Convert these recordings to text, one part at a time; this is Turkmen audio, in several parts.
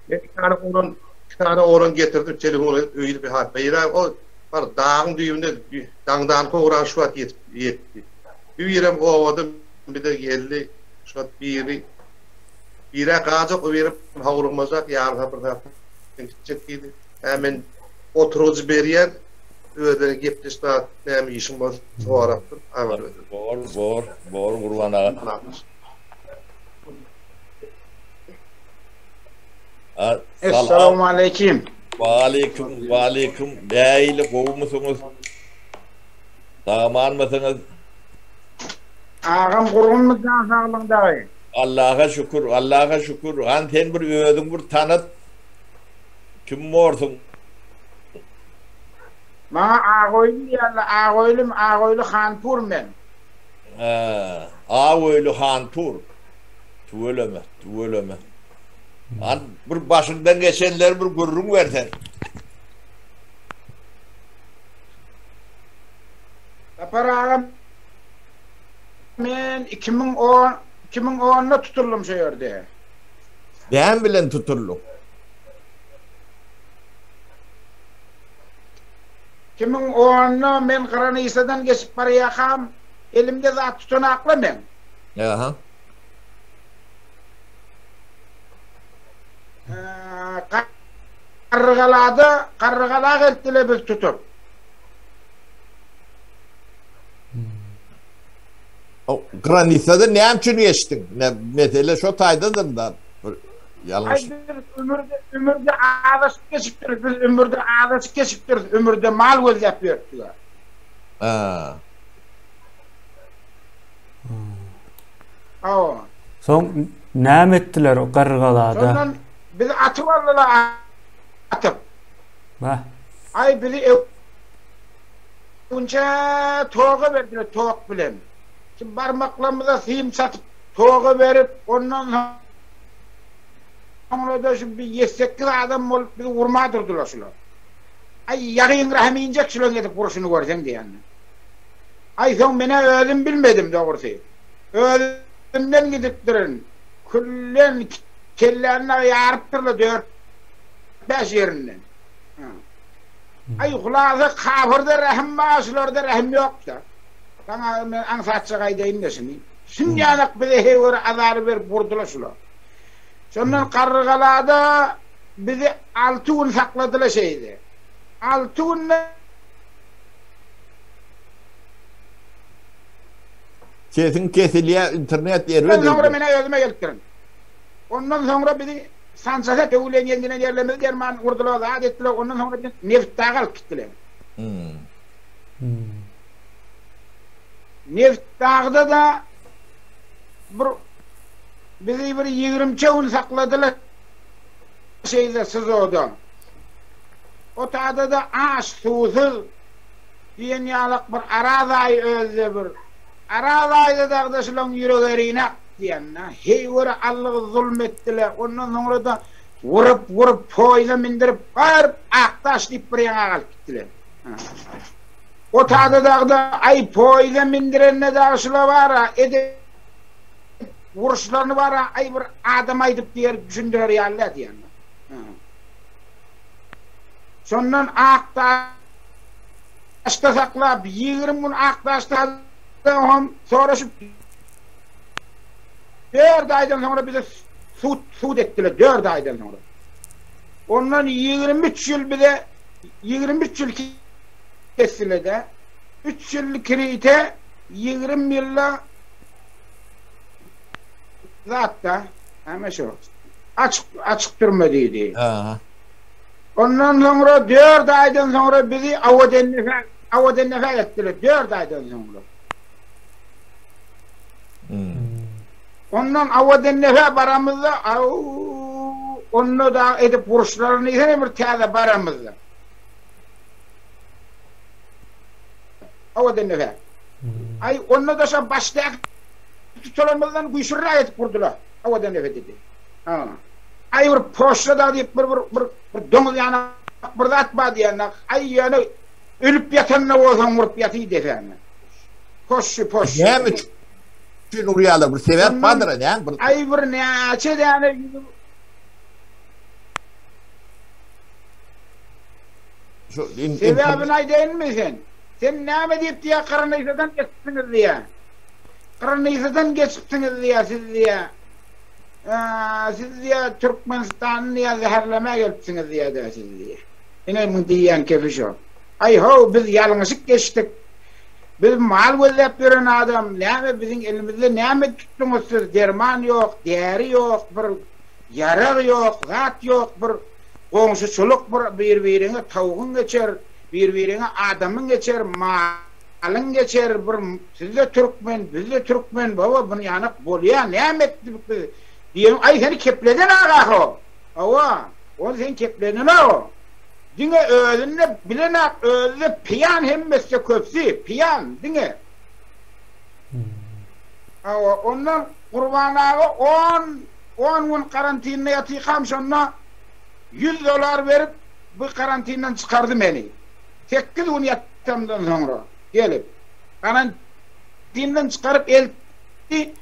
Men iki sany oglan, iki sany oglan getirdim, telefon edip öýüni bir hat. Beýle o bar dagyň düýbünde daňdan kowran şu wagt ýetip ýetdi. Bir birem obada bize geldi. Şu wagt biri birä gajak, o biri howlukmajak, ýarym saat bir saat gitjek diýdi. Hä men oturgyjy berýän, özleri gepleşip zat näme işiň bolsa sorap dur, habar ber. Bor, bor, bor Gurban aga. Essalamualeýkim. Waleýkim, waleýkim. Nähili gowumysyňyz? Sag-amanmysyňyz? Agam gurgunmy jan saglygyň dagy? Allaha şükür, Allaha şükür. Han sen bir özüň bir tanat. Kim borsuň? Maňa Agoýly diýýärler, Agoýlym, Agoýly Hanpur men. Hä, Agoýly Hanpur. Tüweleme, tüweleme. Han bir başyňdan geçenleri bir gürrüň bersen. Sapar agam men 2010 2010-da tutuldym şu ýerde. Näme bilen tutuldyň? 2010-da men granisadan geçip barýarkam elimde zat tutanakla men. Aha. Garrygalada, Garrygala geldiler biz tutup. O granisada näme üçin geçdiň? Ne mesele şo taýdadyr da. Bir ýalňyş. Aý biz ümürde ümürde azaşyp geçipdiris. Biz ümürde azaşyp geçipdiris. Ümürde mal gözläp ýörüpdik. Ha. Hawa. Soň näme etdiler o Garrygalada? Şondan bizi atyp aldylar atyp. Bah. Aý bizi öwünçä toga berdiler tok bilen. Şu barmaklarymyza sim çatyp toga berip ondan soňra-da şu bir ýedi-sekiz adam bolup bizi urma durdular şular. Aý ýagyň rahym injek şularyň edip urşuny görseň diýende. Aý soň menä özüm bilmedim dogrusy. Özümden gidipdirin. Küllen kelläni dagy ýarypdyrlar dört-bäş ýerinden. Aý hulasa kafyrda rähim bar şularda rähim ýok-da. Saňa men aňsatjak aýdaýyn-da şuny. Şunýalak bize heýwere azar berip urdular şular. Şondan Garrygalada bizi alty gün sakladylar şeýle. Alty günde Sesiň kesilýär internet erbet Ondan soňra öldü. menä özüme gelipdirin. Ondan soňra bizi Sanjasa döwülen ýenjilen ýerlerimizi derman urdular zat etdiler ondan soňra bizi Nebitdaga alyp gitdiler. Nebitdagda-da bir bizi bir ýigrimçe gün sakladylar şeýle SIZO-da. O tada-da aç suwsuz diýen ýalak bir Araz aýy özde bir Araz aýda dagda şulaň ýürek erinak diýen-dä. Heýwere allygy zulum etdiler. Ondan soňra-da wurup wurup poýza mindirip baryp Akdaş diýip bir ýaňa alyp gitdiler. O tada dagda aý poýza mindirende dagy şula bar-a edip wuruşlaryny bar-a aý bir adam aýdyp diýer düşündirer ýaly däl diýen-dä. Şondan Akdaşda saklap, 20 gün Akdaşda hem soraşyp, 4 aýdan soňra bizi sud, sud etdiler, 4 aýdan soňra. Ondan 23 ýyl bize, 23 ýyl kesdiler-de, 3 ýyl kirite, 20 ýylda zatda, näme şo, açyk, açyk türme diýdi. Ondan soňra dört aýdan soňra bizi Awadennefe Awadennefe etdiler dört aýdan soňra. Hmm. Ondan Awadennefe baramyzda au onda da edip vuruşlaryny ýene bir täze baramyzda. Awadennefe. Hmm. Ay onda da şa başdaky tutulanymyzdan güýçliräk edip vurdular. Awadennefe dedi. Ha. Aý bir poşla dagy diýip bir bir bir bir doňuz ýanak bir zat bar diýende, aý ýöne ölüp ýatanda bolsaň urup ýatyý desäňe. Poşşy poşşy. Näme üçin urýarlar? Bir sebäp bardyr, näme bir? Aý bir näçe däne ýüzüp. Şu Sebäbini aýdaýynmy sen? Sen näme diýip diýýä Gyrnysadan geçipsiňiz diýýä. Gyrnysadan geçipsiňiz diýýä siz diýýä. Siz diýýä Türkmenistany diýýä zäherlemä gelipsiňiz diýýä-dä siz diýýä. Ine muň diýýän kefi şo. Aý how biz ýalňyşyp geçdik. Biz mal gözläp ýören adam, näme biziň elimizde näme tutduňyz siz, derman ýok, däri ýok, bir ýarag ýok, zat ýok, bir goňşuçylyk bir bir-biriňe towugyň geçer, bir-biriňe adamyň geçer, malyň geçer, bir siz-de türkmen, biz-de türkmen, baba bunýanak bolýa, näme etdik biz diýen, aý seni kepleden aga-how, hawa, ol seni kepledenok-ow. Diňe özünde bilenak özüde piýan hemmeside köpsi piýan diňe. Hawa ondan Gurban aga on on gün karantinde ýatykam şonda ýüz dolar berip bu karantinden çykardy meni. Sekiz gün ýatamdan soňra gelip karantinden çykaryp eltdi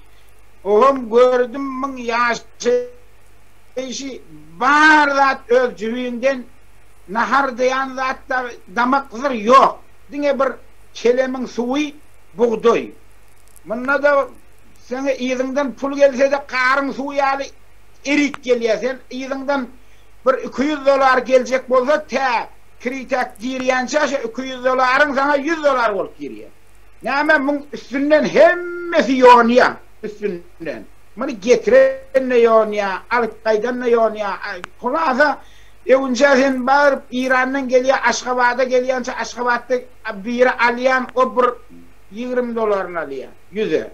oňam gördüm müň ýaşy Işi bar zat öz jübiňden nahar diýen zat dagy damak zyr ýok. Diňe bir kelemiň suwy bugdaý. Munda-da seňe yzyňdan pul gelse-de garyň suwy ýaly erik gelýär. Sen yzyňdan bir 200 dolar geljek bolsa tä kritäk girýänçä şo 200 dolaryň saňa 100 dolar bolup girýär. Näme muň üstünden hemmesi ýonýar üstünden. Muny getiren-de ýonýa, alyp gaýdan-da ýonýa. Hulasa, öwünçä sen baryp Irandan gelýä, Aşgabada gelýänçä Aşgabatda biri alýan o bir 20 dolaryny alýa, ýüze.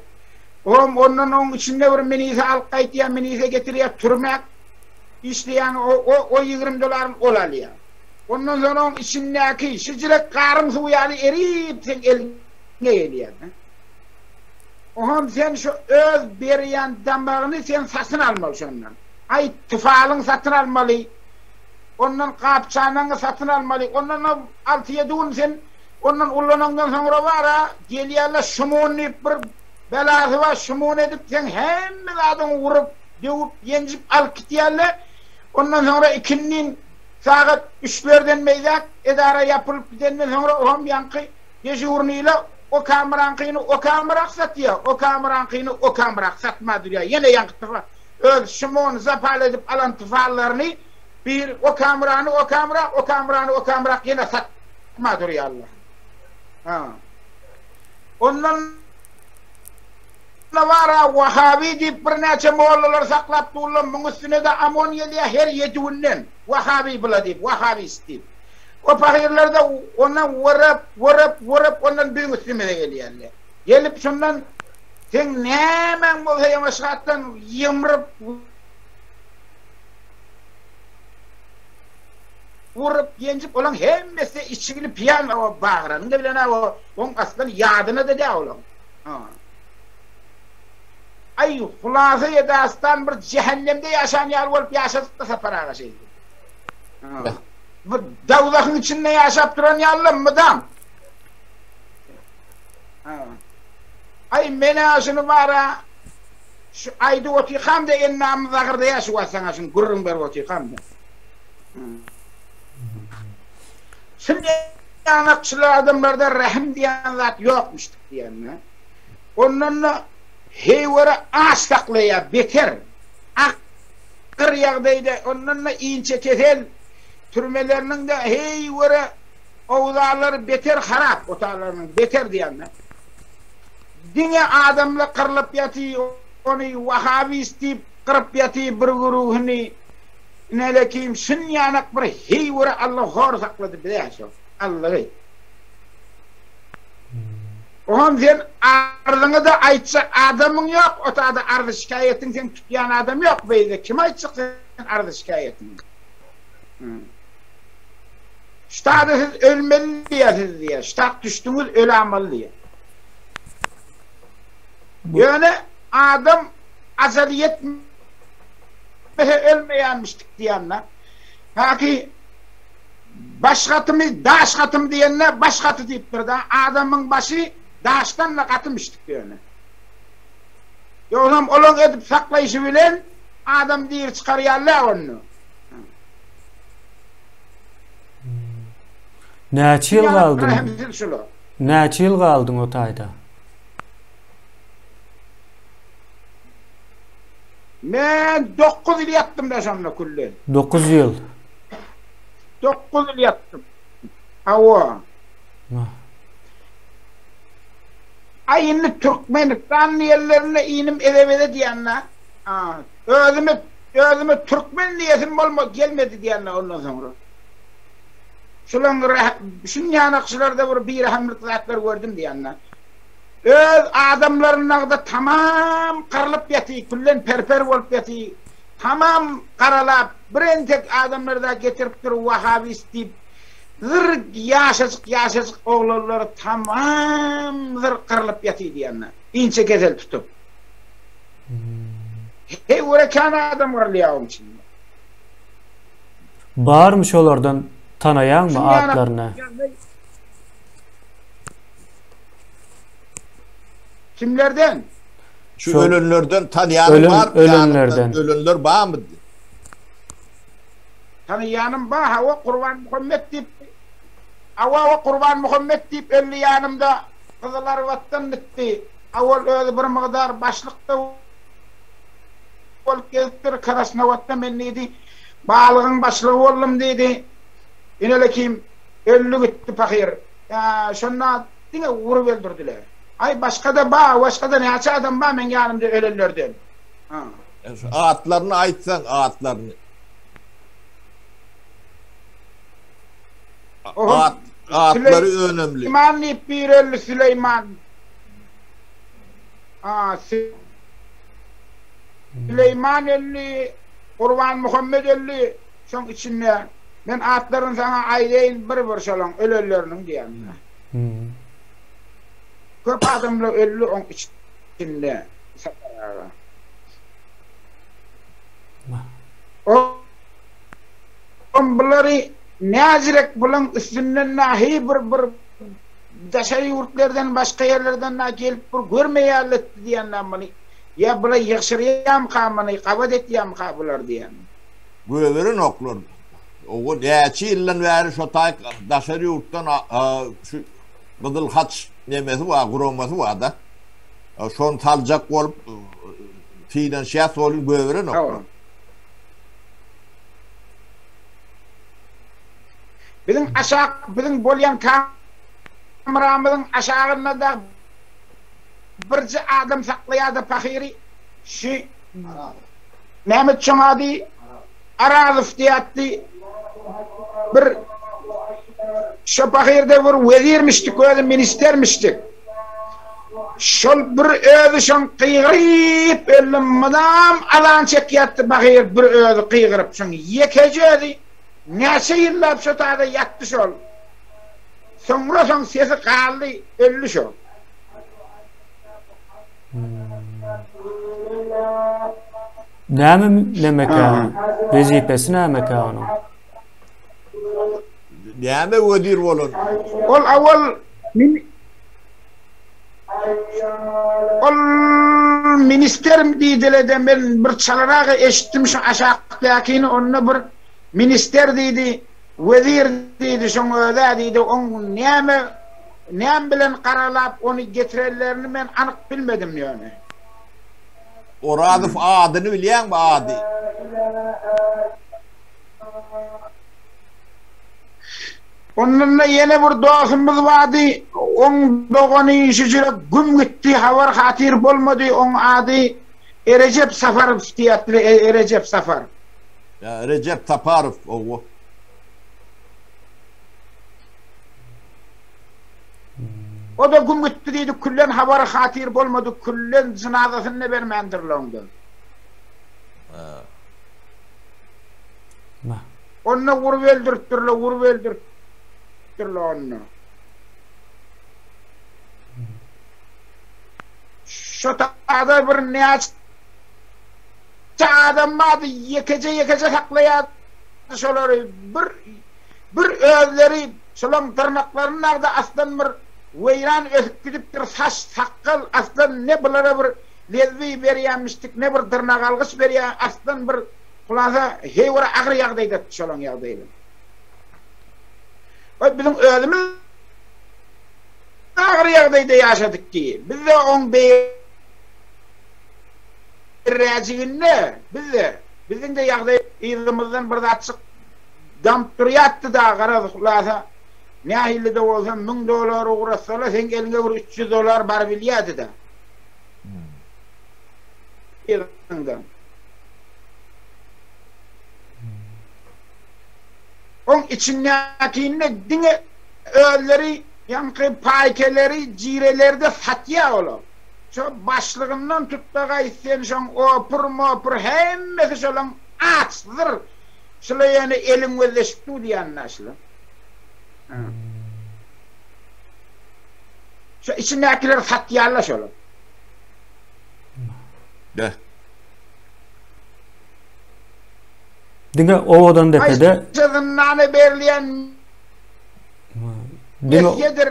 Oňam ondan oň içinde bir minise alyp gaýtýa, minise getirýä, türmä işleýän o o o 20 dolaryny ol alýa. Ondan soň oň içindäki şijirek garyň suwy ýaly erip seň eliňe gelýä. Oňam sen şu öz berýän damagyny sen satyn almaly şondan. Aý tyfalyňy satyn almaly. Ondan gap-çanaňy satyn almaly. Ondanam alty-ýedi gün sen ondan ullanaňdan soňra bar-a, gelýärler şumun diýip bir belasy bar, şumun edip seň hemme zadyňy urup, döwüp, ýenjip alyp gitýärler. Ondan soňra ikindin sagat üçlerden beýläk edara ýapylyp gidenden soňra oňam ýaňky Dežurnyla o kameraňkyny o kamerak satýa, o kameraňkyny o kamerak satma durýa. Ýene ýaňky tyfa öz şumon zapal edip alan tyfallaryny bir o kamerany o kamera, o kamerany o kamerak ýene satma durýarlar. Ha. Ondan bara wahabi diýip birnäçe mollalar saklap durlar. Muň üstüne-de amon gelýär her ýedi günden. Wahabi bula diýip, wahabist diýip. O pahyrlar-da ondan wyrap, wyrap, wyrap ondan biziň üstümize gelýärler. Gelip şundan seň nämäň bolsa ýamaşgatdan ýymryp, urup, ýenjip olaň hemmesi içgili piýan o bagyranyň-da bilen-ä o oň aslan ýadyna-da däl olaň. Aý, hulasa dastan bir jähennemde ýaşan ýaly bolup ýaşadyk-da Sapar aga şeýdip. Bir dowzahyň içinde ýaşap duran ýaly mydam. Aý, men-ä şuny bara şu aýdyp otyrkam-da endamym zagyrdaýar şu wagt saňa şuny gürrüň berip otyrkam-da. Şul ýanakçylar adamlarda rähim diýen zat ýokmuşdyk diýende. Ondan-da heýwere aç saklaýar, beter. Agyr ýagdaýda, ondan-da inçekesel türmeleriniň-de heýwere owzalary beter harap, otaglarynyň beter diýende. Diňe adamlar gyrlyp ýatyr, ony wahabist diýip gyryp ýatyr bir güruhyny. Inelekim şunýanak bir heýwere Alla hor saklady bize şo Allagy. Oňam sen arzyňy-da aýtjak adamyň ýok, otada arzy-şikaýatyň seň tutýan adam ýok beýle kime aýtjak sen arzy-şikaýatyňy. Ştada siz ölmeli diýýär siz diýýär. Ştat düşdüňiz ölamaly diýýär. Ýöne adam ajaly ýetmese ölmeýänmişdik diýende. Haki Baş gatymy, daş gatymy diýende baş gaty diýipdir-de, adamyň başy daşdan-da gatymyşdyk ýöne. Ýogsam olaň edip saklaýşy bilen adam diri çykarýarlar onda. Näçe ýyl galdyň? Rehimsiz şular. Näçe ýyl galdyň o taýda? Men 9 ýyl ýatdym da şonda küllen. 9 ýyl. 9 ýyl ýatdym. Hawa. Aý indi Türkmenistan diýenlerinde inim eze-beze diýende, özümi özümi türkmen diýesim bolma gelmedi diýende ondan soňra. Şulaň şunýanak şularda bir birehemlik zatlar gördüm diýende. Öz adamlarynda tamam gyrlyp ýaty, küllen per-per bolup ýaty, tamam garalap, bir entek adamlar-da getiripdir wahabist diýip, Zyr ýaşajyk ýaşajyk oglanlar tamam zyr gyrlyp ýatyr diýende. Inçe kesel tutup. Heý göre kän adam gyrylýar oň içinde. Barmy şolardan tanaýaňmy atlaryny? Kimlerden? Şu ölenlerden tanýanyň barmy? Ölenlerden. Ölenler barmy? Tanaýanym ba hawa Gurbanmuhammet diýip Awa Gurbanmuhammet diýip öldi ýanymda Gyzylarbatdan gitdi. Awal özi bir mygdar başlykda bolup gezipdir Krasnowatda men diýdi balygyň başlygy boldum diýdi. Inelekim öldi gitdi pahyr. Şonda diňe urup öldürdiler. Aý başgada ba başgada näçe adam ba meň ýanymda ölenlerden. Atlaryny aýtsaň atlaryny. At, atlary önemli. Süleýman diýip bir öldi Süleýman. A, Süleýman öldi, Gurban Muhammed öldi. Şoň içinde men atlaryny saňa aýdaýyn bir-bir şolaň ölenleriniň diýen. Hmm. Köp adamlar öldi oň içinde Sapar aga. Oňam bulary näzirek bulaň üstünden nahi bir bir daşary ýurtlardan başga ýerlerden na gelip bir görmeýärletdi diýen muny ýa bula ýygşyrýamyka muny gabat etýämika bular diýen. Göberenoklar. Owo näçe ýyldan bäri şo taý daşary ýurtdan şu Gyzyl Haç nemesi bar, guramasy bar-da. Şony saljak bolup synanyşýas welin göberenoklar. Biziň aşak biziň bolýan kamramyzyň aşagynda da birje adam saklaýardy pahyry şu Mehmet şoň ady Arazow diýýärdi bir şo pahyrda bir wezirmişdik özi ministermişdik şol bir özi şoň gygyryp öldi mydam azan çekýärdi pahyr bir özi gygyryp şoň ýekeje özi Näçe ýyllap şo taýda ýatdy şol. Soňra soň sesi galdy, öldi şo. Näme nemekä? Wezipesi nämekä onuň? Näme wezir bolan? Ol awal min Ol ministermi diýdiler-de men bir çalarak eşitdim şu aşakdakini onda bir Minister diýdi, wezir diýdi, şoň öz-ä diýdi, oň näme, näme bilen garalap ony getirenlerini men anyk bilmedim ýöne. Orazow adyny bilýäňmi ady? Ondan-da ýene bir dostumyz bardy, oň dogany şujurek güm gitdi, habar-hatyr bolmady, oň ady Erejep Safarow diýýärdiler, Erejep Safar. Rejep Saparow owo. O-da güm gitdi diýdi, küllen habary hatyr bolmady, küllen jynazasyny-da bermändirler oňdan. Onda urup öldüripdirler, urup öldüripdirler onda. Şo taýda bir näçe adam bardy, ýekeje-ýekeje saklaýardy şolary. Bir bir özleri şolaň dyrnaklaryny nagda aslan bir weýran ösüp gidipdir, saç, sakgal aslan ne bulara bir lezbi berýänmişdik, ne bir dyrnagalgyç berýän aslan bir hulasa heý bir agyr ýagdaýdady şolaň ýagdaýlary. Oý biziň özümiz agyr ýagdaýda ýaşadyk diý. Biz-de oň beýräjiginde, biz-de, biziň-de ýagdaý yzymyzdan bir zatjyk damyp durýatdy-da, garaz, hulasa, nähili-de bolsa müň dollar ugratsalar, seň eliňe bir 300 dollar barybilýärdi-de. Yzyňdan. Oň içindäkini diňe özleri ýaňky paýkeleri, jireleri-de satýar olar. Şo başlygyndan tut-da gaýt sen şoň opur-mopur hemmesi şolaň açdyr. Şula ýöne eliň gözleşip dur diýýän-dä şula. Şo içindäkileri satýarlar şolar. Beh. Diňe Owadan depede. Haýsy zyndana berilýän nesýedir.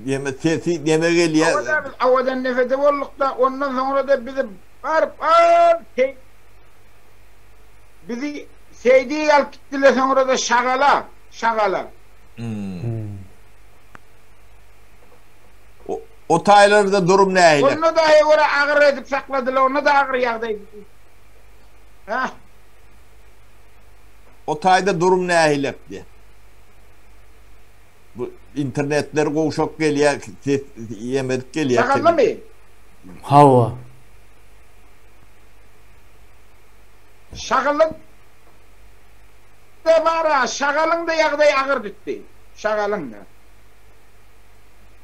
Ýeme sesi neme gelýär? Owadan biz Owadan depede boldukda, ondan soňra-da bizi baryp al bizi Seýdige alyp gitdiler soňra-da Şagala, Şagala. O taýlarda durum nähili? Onda daýa görä agyr edip sakladylar, onda-da agyr ýagdaý. Hä? O taýda durum nähili diýe. Bu internetler gowşak gelýär, ses ýemedik gelýär. Şagallymy? Hawa. Şagally da bar-a, şagalyň-da ýagdaýy agyr dütdi. Şagalyň-da.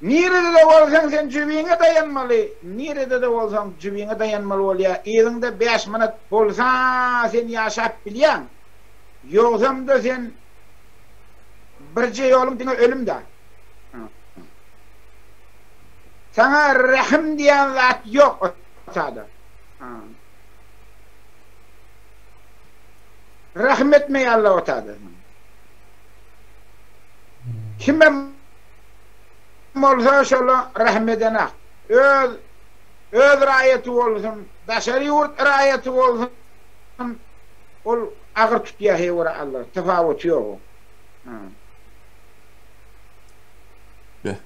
Nirede-de bolsaň sen jübiňe daýanmaly, nirede-de bolsaň jübiňe daýanmaly bolýar, yzyňda bäş manat bolsa sen ýaşap bilýäň, ýogsam-da sen birje ýoluň diňe ölüm-dä. Saňa rehim diýen zat ýok otada. Rehim etmeýärler otada saňa. Kimem bolsa şola rehim edenak. Öz öz raýaty bolsun, daşary ýurt raýaty bolsun, ol agyr tutýar heý görä Allah, tapawuty ýok oň. Beh.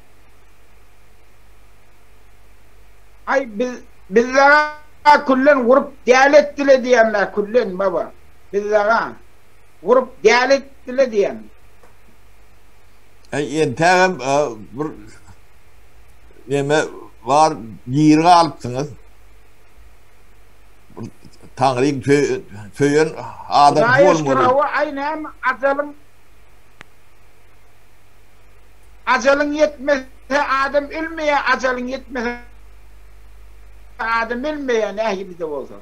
Aý biz bizdaga küllen gurup däli etdile diýýän-dä küllen baba. Bizdaga gurup däli etdile diýýän. Äý entägem bir neme bar diri galypsyňyz. Bir Taňryň söýen adam Hudaýa şükür hawa aý näme ajalyň ajalyň ýetmese adam ölmeýär ajalyň ýetmese adam ölmeýär nähili-de bolsa.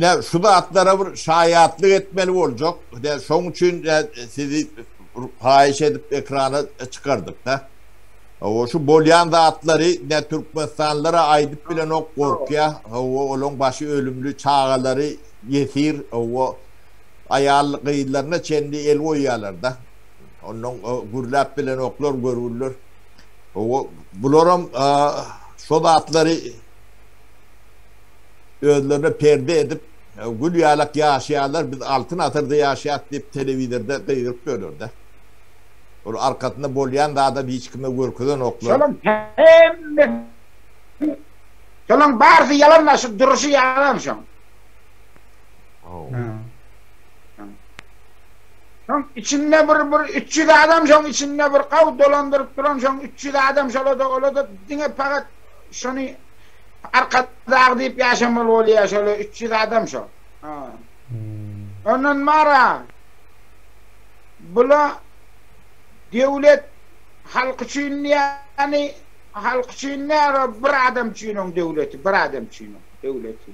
Ne şu zatlara bir şaýatlyk etmeli boljak. Ne şoň üçin sizi haýyş edip ekrana çykardyk da. O şu bolýan zatlary ne Türkmenistanlylara aýdyp bilenok gorkýa. Hawa olaň başy ölümli çagalary ýesir. Hawa aýal gyzlaryna çenli el goýýarlar da. Ondan gürläp bilenoklar görgüliler. Hawa bularam şo zatlary özlerine perde edip, gül ýalak ýaşaýarlar, biz altyn asyrda ýaşaýas diýip telewizorda gygyryp ýörler-de. Ol arkasynda bolýan zadam hiç kime görkezenoklar. Şolaň hemmesi, şolaň barysy ýalan-da, şu duruşy ýalan şoň. Şoň içinde bir bir 300 adam şoň içinde bir gaw dolandyryp duran şoň 300 adam şola-da ola-da diňe pagat şony Arkadag diýip ýaşamaly bolýar şola 300 adam şo. Ondan bara bula döwlet halk üçin diýýäni halk üçin däl o bir adam üçin oň döwleti bir adam üçin oň döwleti.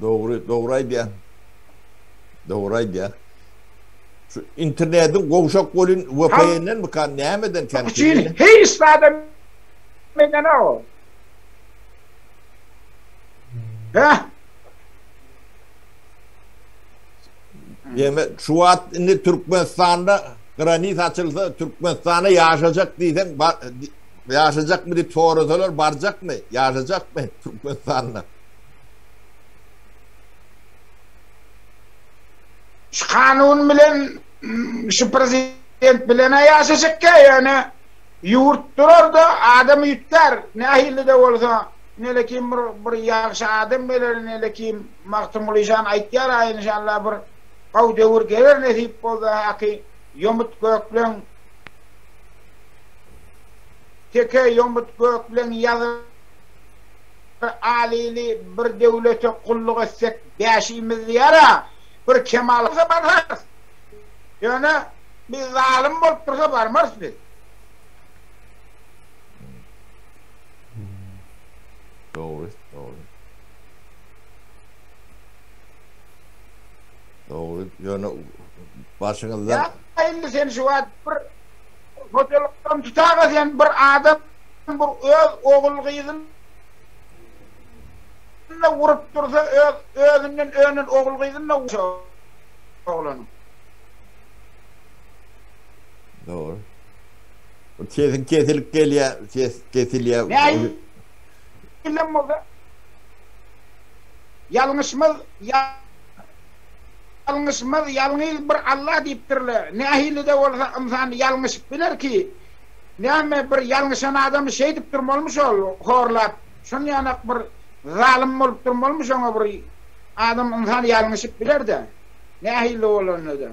Dogry dogry aýdýaň. Dogry aýdýaň. Şu internetiň gowşak bolyn VPN-den mikan nämeden kem Üçin hiç zadam edenok. Hä? Ýeme şu wagt indi Türkmenistanda granis açylsa Türkmenistana ýaşajak diýseň. Ýaşajakmy diýip sorasalar barjakmy? Ýaşajakmy Türkmenistanda? Şu kanun bilen şu prezident bilen-ä ýaşajakka ýöne ýurt durar-da adam üýtgär nähili-de bolsa nelekim bir bir ýagşy adam geler nelekim Magtymgulyjan aýtýar-a enşalla bir gowy döwür geler nesip bolsa häki ýomut gökleň Teke ýomut gökleň ýazyr alyly bir döwlete gulluk etsek bäşimiz diýär-ä, bir kemal bolsa bararys. Ýöne biz zalym bolup dursa barmarys biz. Dogry, dogry. Dogry, ýöne başyňyzdan. Ýa indi sen şu wagt bir Hojalykdan tutaga sen bir adam bir öz ogul gyzyny urup dursa öz özünden önen ogul gyzyny da oglanyň. Dogry. Sesiň kesilip gelýär, ses kesilýär. Nähilem bolsa ýalňyşmaz Ýalňyşmaz ýalňyz bir Alla diýipdirle. Nähili-de bolsa ynsan ýalňyşyp biler ki, näme bir ýalňyşan adamy şeýdip durmalymy şol horlap, şon ýanak bir zalym bolup durmalymy şoňa bir adam ynsan ýalňyşyp biler-de, nähili bolanda-da.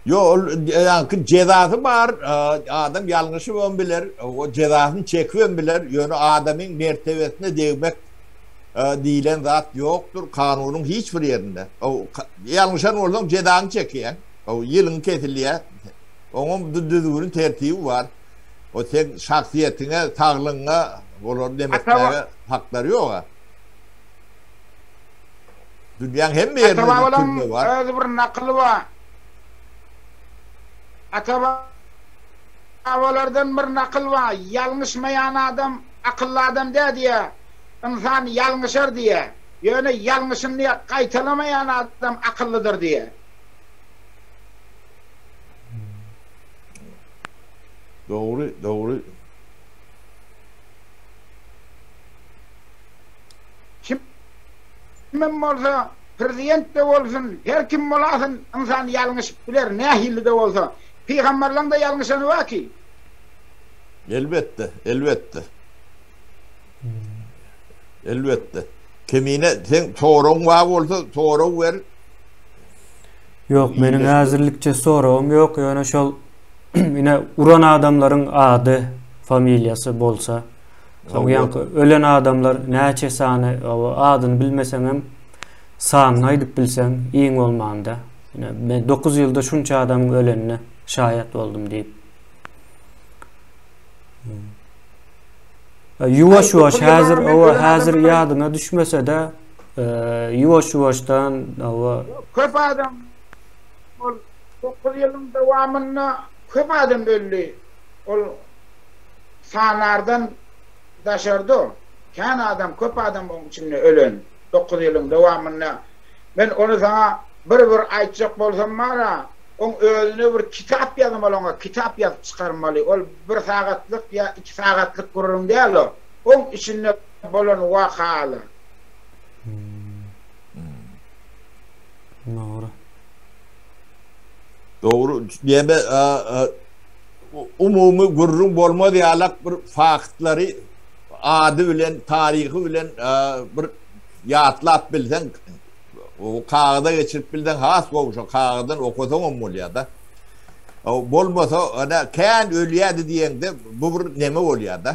Ýok ol ýaňky jezasy bar, adam ýalňyşybam biler, o jezasyny çekibem biler, ýöne adamyň mertebesine degmek diýlen zat ýokdur kanunyň hiç bir ýerinde. Ýalňyşan bolsaň jezaňy çekýäň. Ýylyň kesilýär. Oňam düzgüni tertibi bar. O seň şahsyýetiňe, saglygyňa olary demetmäge haklary ýok. Dünýäň hemme ýerinde türme bar. Ata-babalaň özi bir nakyly bar. Ata-babalardan bir nakyl bar. Ýalňyşmaýan adam akylly adam däl diýýär. Ynsan ýalňyşar diýýär. Ýöne ýalňyşyny gaýtalamaýan adam akyllydyr diýýär. Dogry, dogry. Kimem bolsa, prezident-de bolsun, her kim bolasyn, ynsan ýalňyşyp biler, nähili-de bolsa. Pygamberleň-de ýalňyşany bar ki. Elbetde, elbetde. Elbetde. Kemine sen soragyň bar bolsa sorag ber. Ýok, meniň häzirlikçe soragym ýok, ýöne şol ine uran adamlaryň ady, familiýasy bolsa, soň ýaňky ölen adamlar näçe sany, adyny bilmeseňem sanyny aýdyp bilseň iň bolmanda. Ine men 9 ýylda şunça adamyň ölenine şaýat boldum diýip. Ýuwaş-ýuwaş häzir owa häzir ýadyňa düşmese-de ýuwaş-ýuwaşdan owa. Köp adam ol 9 ýylyň dowamynda köp adam öldi. Ol sanardan daşarda kän adam köp adam oň içinde ölen 9 ýylyň dowamynda. Men ony saňa bir-bir aýtjak bolsam bar-a Oň özüne bir kitap ýazmaly oňa kitap ýazyp çykarmaly ol bir sagatlyk ýa iki sagatlyk gürrüň däl o oň içinde bolan wakalar. Dogry. Dogry diýeme umumy gürrüň bolmaz ýalak bir faktlary ady bilen taryhy bilen bir ýatlap bilseň O kagyza geçirip bilseň has gowy şo kagyzdan okasaňam bolýar-da. Bolmasa ana kän ölýärdi diýeňde bu bir neme bolýar-da.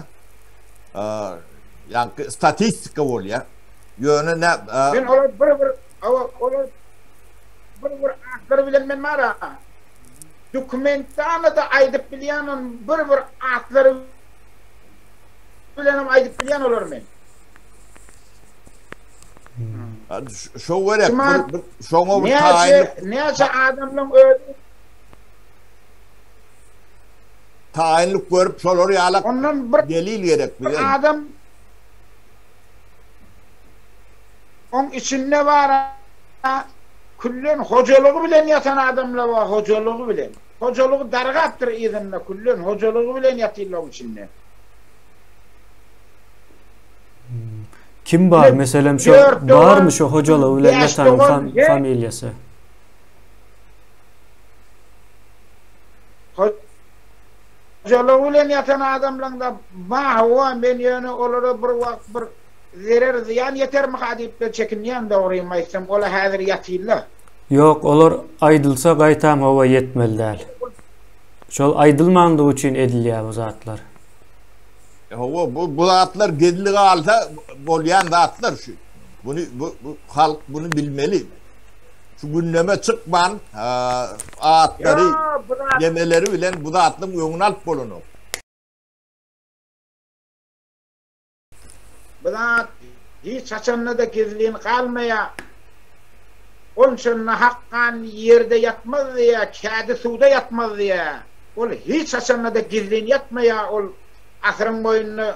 Ýaňky statistika bolýar. Ýöne nä Men olar bir bir olar bir bir atlary bilen men bar-a. Dokumentdana-da aýdyp bilýän on bir bir atlary bilenem aýdyp bilýän olary men. Şo gerek. Şoňa bir taýynlyk. Näçe adamlaň özi taýynlyk görüp şolar ýaly Ondan bir delil gerek bize. Adam oň içinde bar küllen hojalygy bilen ýatan adamlar bar hojalygy bilen. Hojalygy dargapdyr yzynda küllen hojalygy bilen ýatyrlar oň içinde. Kim bar meselem şo barmy şo hojalygy bilen ýatanyň familiýasy? Hojalygy bilen ýatan adamlaňda bar hawa men ýöne olara bir wagt bir zerer zyýan ýetermika diýip-de çekinýän dogrymy aýtsam ola häzir ýatyrlar. Ýok olar aýdylsa gaýtam hawa ýetmeli däl. Şol aýdylmandygy üçin edilýär bu zatlar. Hawa bu bu zatlar gizli galsa bolýan zatlar şu. Buny bu, bu halk buny bilmeli. Şu gündeme çykman atlary, nemeleri bilen bu zatlaryň öňüni alyp bolanok. Bu zat hiç haçanda-da gizlin galmaýar. Onça nahak gan ýerde ýatmaz diýýär, kädi suwda ýatmaz diýýär. Ol hiç haçanda-da gizlin ýatmaýar, ol asyryň boýunda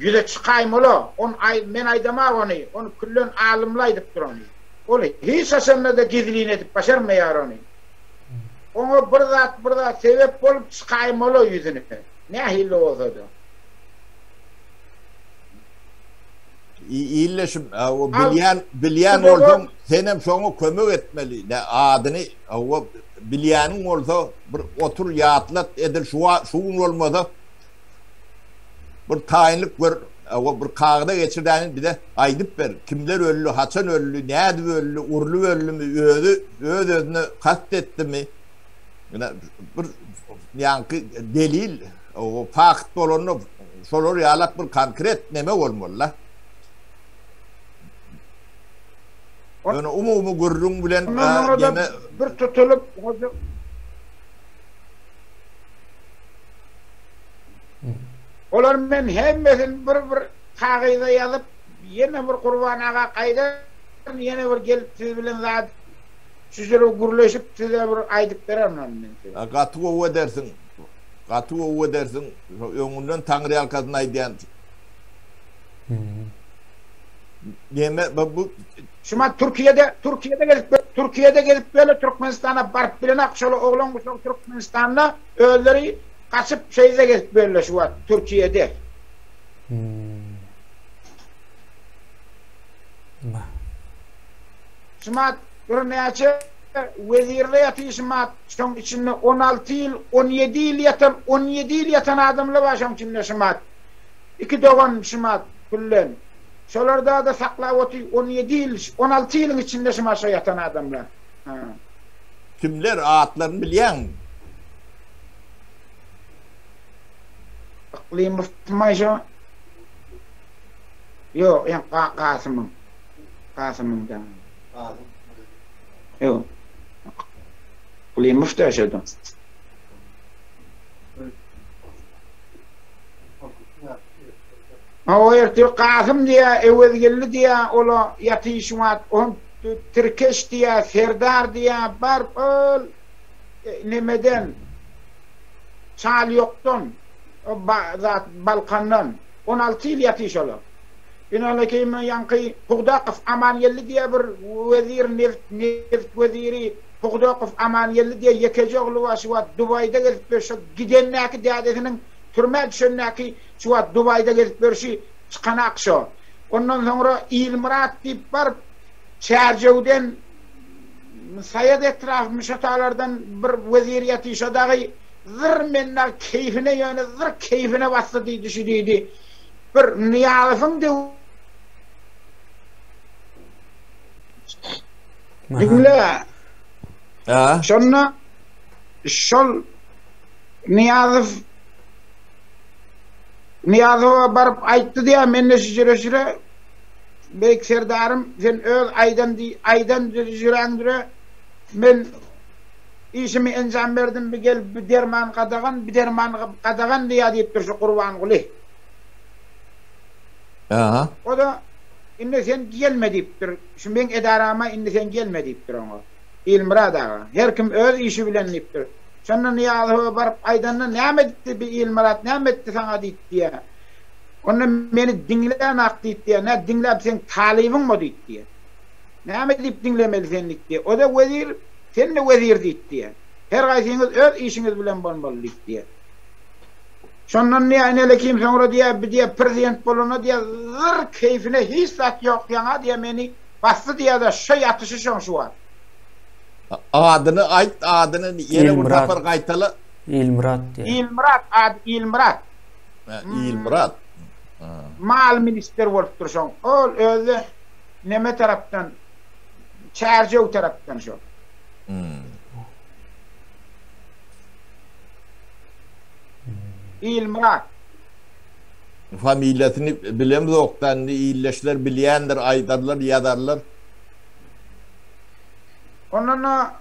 ýüze çykaýmaly. On aý men aýdamag ony, ony küllen alymlar aýdypdyr ony. Ol hiç haçanda-da gizlin edip başarmaýar ony. Oňa bir zat bir zat sebäp bolup çykaýmaly ýüzüne, nähili bolsa-da. Illeşim, o bilýän bilýän bolsaň, senem şoňa kömek etmeli. Ne adyny, o bilýäniň bolsa bir otur ýatlat, edil şu şu gün bolmasa bir taýynlyk gör, o bir kagyza geçirdäni bize aýdyp ber. Kimler öldi, haçan öldi, nädip öldi, urlup öldümi, özi öz-özüne kast etdimi? Ine bir ýaňky delil, o fakt bolanda şolar ýalak bir konkret neme bolmaly-da. Ýöne umumy gürrüň bilen neme bir tutulyp Olar men hemmesini bir bir kagyza ýazyp ýene bir Gurban aga gaýdaryn ýene bir gelip siz bilen zat Şu jüre gürleşip size bir aýdyp bererin ony men size. Gaty gowy edersiň. Gaty gowy edersiň. Öňünden taňryýalkasyn aýdýan. Neme bu Şumat Türkiýede Türkiýede gezip Türkiýede gezip ýöle Türkmenistana baryp bilenak şol oglan guşak Türkmenistanda özleri gaçyp şeýle gezip ýörler şu wagt Türkiýede. Şumat birnäçe wezirler ýatyr şumat şoň içinde 16 ýyl 17 ýyl ýatan 17 ýyl ýatan adamlar bar şoň içinde şumat. Iki dogan şumat küllen. Şolar da-da saklap otyr 17 ýyl 16 ýylyň içinde şumat şo ýatan adamlar. Ha. Kimler atlaryny bilýäňmi? Yklymow şo? Ýok, ýa Gasymyň. Kasymyň da. Ýok. Yklymyş da şeýde. O ertir Kasym diýä, Öwezgeldi diýä, ola ýatyşy wagt on Tirkeş diýä, Serdar diýä, bar ol e, nemeden Çal ýokdan, zat Balkandan 16 ýyl ýatyş ola. Ynanakeymi ýaňky Pugdakow Amangeldi diýe bir wezir neft neft weziri Pugdakow Amangeldi diýe ýekeje ogly bar şu wagt Dubaýda gezip ýör şo gidendäki dädesiniň türmä düşendäki şu wagt Dubaýda gezip ýörşi çykanak şo ondan soňra Ilmyrat diýip baryp Çärjewden Saýat etrapymy şo talardan bir wezir ýaty şo dagy zyr men dagy keýfine ýöne zyr keýfine basdy diýdi şu diýdi Bir Nyýazowyň döw Diňle. Şonda şol Nyýazow Nyýazowa baryp aýtdy diýýär, mende şu jüre jüre Beýik Serdarym, sen öz aýdan diý, aýdan jüräňdire men işimi enjam berdim, bir gel bir derman gadagan, bir derman gadagan diýýär diýipdir şu Gurbanguly. Aha. O-da, Indi sen gelme diýipdir. Şu meň edarama indi sen gelme diýipdir oňa. Ilmyrat aga. Her kim öz işi bilen diýipdir. Şonda Nyýazowa baryp aýdanda näme edipdi bi Ilmyrat näme etdi saňa diýipdi. Onda meni diňlänak diýipdi. Nä diňläp seň talybyňmy diýipdi. Näme diýip diňlemeli seni diýipdi. O-da wezir, sen-de wezir diýipdi. Her gaýsyňyz öz işiňiz bilen bolmaly diýipdi. Şondan diýýär, inele kim soňra diýýär, bi diýýär, prezident bolanda diýýär, zyr keýfine hiç zat ýok ýaňa diýýär, meni basdy diýýär-de, şo ýatyşy şoň şu wagt. Adyny aýt, adyny ýene bir sapar gaýtala. Ilmyrat diýýär. Ilmyrat, ady Ilmyrat. Hä, Ilmyrat. Mal ministr bolupdyr şoň. Ol özi neme tarapdan, Çärjew tarapdan şo. Ilmyrat. Familiýasyny bilemzokda indi ildeşler bilýändir aýdarlar ýazarlar. Ondan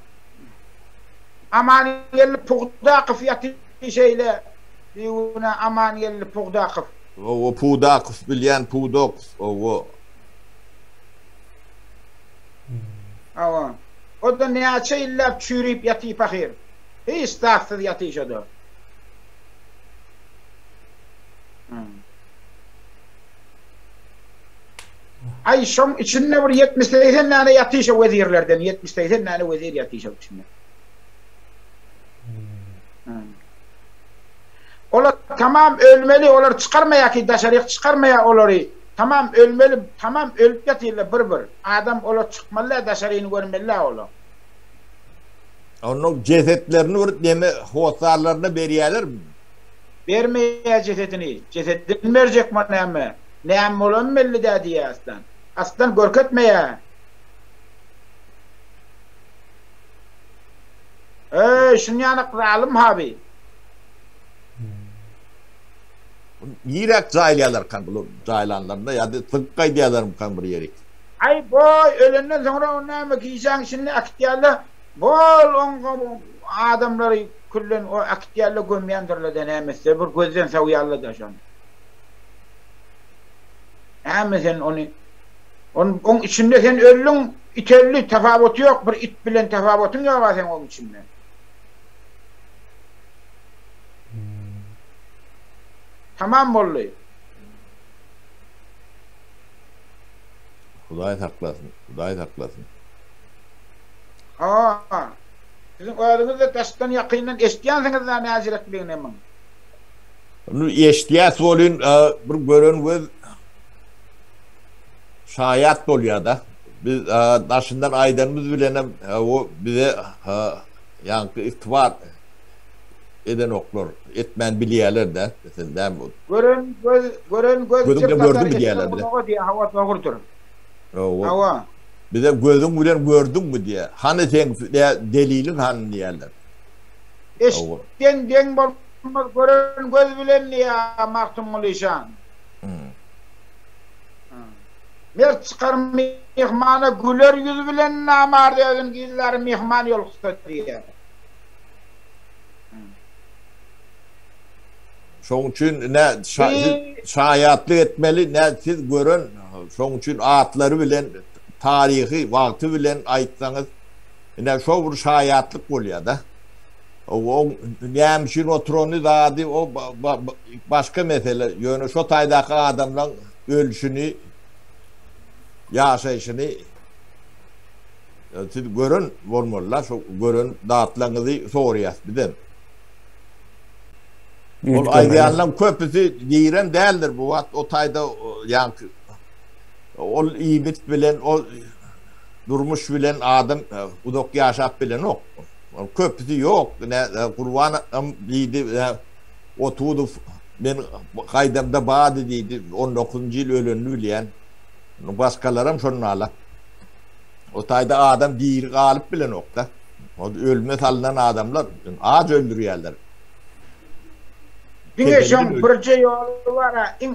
Amangeldi Pugdakow ýatyr şeýle bigünä Amangeldi Pugdakow. Owo Pudakow bilýän Pudokow owo. Hawa. O-da näçe ýyllap çüýrüp ýatyr pahyr. Hiç zatsyz ýatyr şo-da. Aý şoň içinde bir 70-80 däne ýatyr şo wezirlerden, 70-80 däne wezir ýatyr şoň içinde. Olar tamam ölmeli, olar çykarmaýar ki daşaryk çykarmaýar olary. Tamam ölmeli, tamam ölüp ýatyrlar bir-bir. Adam olar çykmaly daşaryny görmeli olar. Onuň jesetlerini bir neme hossarlaryna berýälermi? Bermeýär jesedini. Jesedini berjekmi näme? Näme bolany belli däl diýýär Aslan. Aslan görkezmeýär. Eý, şunýanak zalym haby. Niräk jaýlaýarlarkan bular jaýlanlarynda ýa-da zyňyp gaýdýarlarmykan bir ýerik? Aý boý ölenden soňra ony näme gijäň içinde äkitýärler bol oň adamlary küllen o äkitýärler gömýändirlerde näme etse bir gözden sowýarlarda şony. Näme sen ony on oň içinde sen öldüň it öldi tapawuty ýok bir it bilen tapawutyň ýoga seň oň içinde. Tamam boldy. Hudaý saklasyn, Hudaý saklasyn. Hawa. Siziň özüňiz-de daşdan ýakyndan eşidýänsiňiz-dä näjirekligini muň. Indi eşidýäs welin bir gören göz şaýat bolýar-da. Biz daşyndan aýdanymyz bilenem o bize ýaňky ygtybar edenoklar, etmän bilýärler-dä. Sen näme bu? Gören göz, gören göz Gözüň bilen çyr gördüňmi satar diýýärler eşiden bize. gulaga diýýär, hawa dogrudyr. Hawa. Hawa. Bize gözüň bilen gördüňmi diýýär. Hany seň deliliň hany diýýärler. Hawa. Eşiden deň bolmaz gören göz bilen diýýär Magtymguly şan. Mert çykar myhmana güler ýüz bilen namart özün gizlär myhman ýoluksa diýýär. Şoň üçin ne şaýatlyk etmeli, ne siz gören, şoň üçin atlary bilen, taryhy, wagty bilen aýtsaňyz, ine şo bir şaýatlyk bolýar-da. O näme üçin oturany zady o başga mesele. Ýöne şo taýdaky adamlaň ölşüni, ýaşaýşyny siz gören bolmalylar, şo gören zatlaryňyzy soraýas bizem. Ol aýdýanlaryň köpüsi giren däldir bu wagt o taýda ýaňky ol iýmit bilen ol durmuş bilen adam uzak ýaşap bilenok. Ol köpüsi ýok. Ine Gurban am diýdi, Otuzow men gaýdamda bardy diýdi. 19-njy ýyl ölenini bilýän. Başgalaram şonda. O taýda adam diri galyp bilenok-da. O ölüme salynan adamlar aç öldürýärler. Diňe şoň birje ýoly bar-a, iň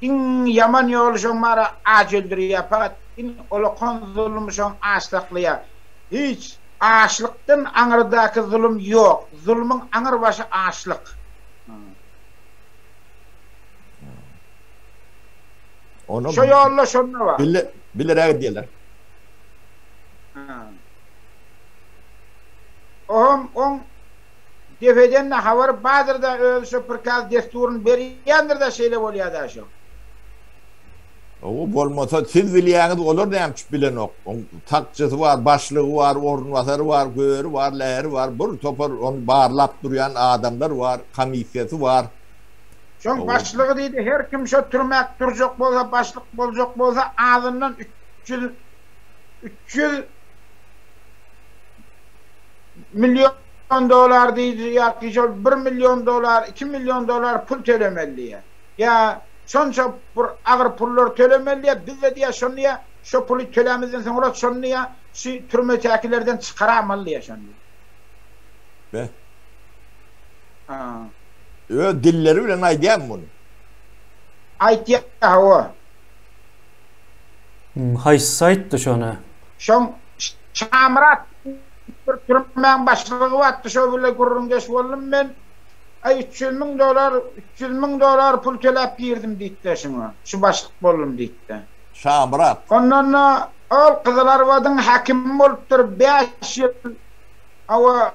iň ýaman ýoly şoň bar-a, aç öldürýär. Fakat iň ulakan zulum şoň aç saklaýar. Hiç açlykdan aňyrdaky zulum ýok. Zulumyň aňyr başy açlyk. Şo ýolda şonda bar. Bilerek edýärler. Ohm oň depeden-de habary bardyr-da, özi şo prikaz dessuryny berýändir-de, şeýle bolýar-da şo. Hawa, bolmasa siz bilýäňiz, olar näme üçin bilenok? Oň sakçysy bar, başlygy bar, orunbasary bar, göri bar, läri bar, bir topar ony barlap durýan adamlar bar, komissiýasy bar. Şoň başlygy diýdi, her kim şo türmäk durjak bolsa, başlyk boljak bolsa azyndan 300 300 million dollar diýdi, ýa şol 1 million dollar, 2 million dollar pul tölemeli diýýär. Ýa şonça bir agyr pullar tölemeli diýýär, biz-de diýýär şony diýýär, şo puly tölämizden soňra şony diýýär, şu türmetäkilerden çykaramaly diýýär şony. Be. Ha. Öz dilleri bilen aýdýarmy muny? Aýtýar, hawa. Hmm, haýsysy aýtdy şony? Şoň Şamyrat bir türmäň başlygy bardy, şo bile gürrüňdeş boldum men. Aý 300 müň dollar, 300 müň dollar pul töläp girdim diýdi şuňa. Şu başlyk boldum diýdi. Şamyrat. Ondan-da ol Gyzylarbadyň häkimi bolupdyr 5 ýyl. Hawa,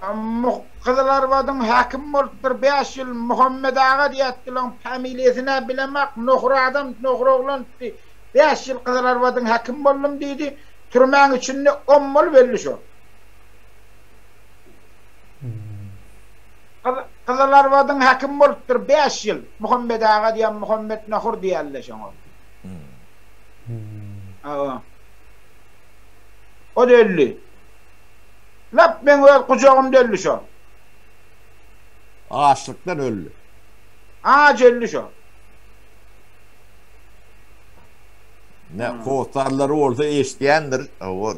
Gyzylarbadyň häkimi bolupdyr bäş ýyl, Muhammet aga diýätdiler, oň familiýasyny-ä bilemak, nohur adam, nohur oglandy, bäş ýyl Gyzylarbadyň häkimi boldum diýdi, türmäň içinde ommaly belli şo. Gyzylarbadyň häkimi bolupdyr bäş ýyl, Muhammet aga diýen, Muhammet nohur diýerler şoňa. Hawa. O-da öldi. Lap meň öz gujagymda öldi şo. Açlykdan öldi. Aç öldi şo. Ne hossarlary bolsa eşidýändir. Hawa.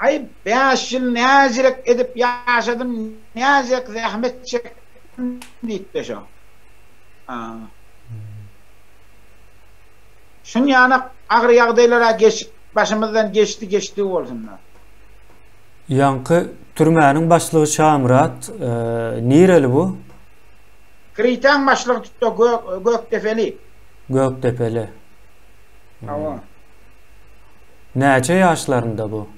Aý bäş ýyl näzirek edip ýaşadym, näzirek zähmet çekdim diýipdi şo. Şunýanak agyr ýagdaýlar-a geçip, başymyzdan geçdi, geçdigi bolsun-da. Ýaňky türmäniň başlygy Şamyrat nireli bu? Kritäň başlygy tutda Gökdepeli. Gökdepeli. Hawa. Näçe ýaşlarynda bu?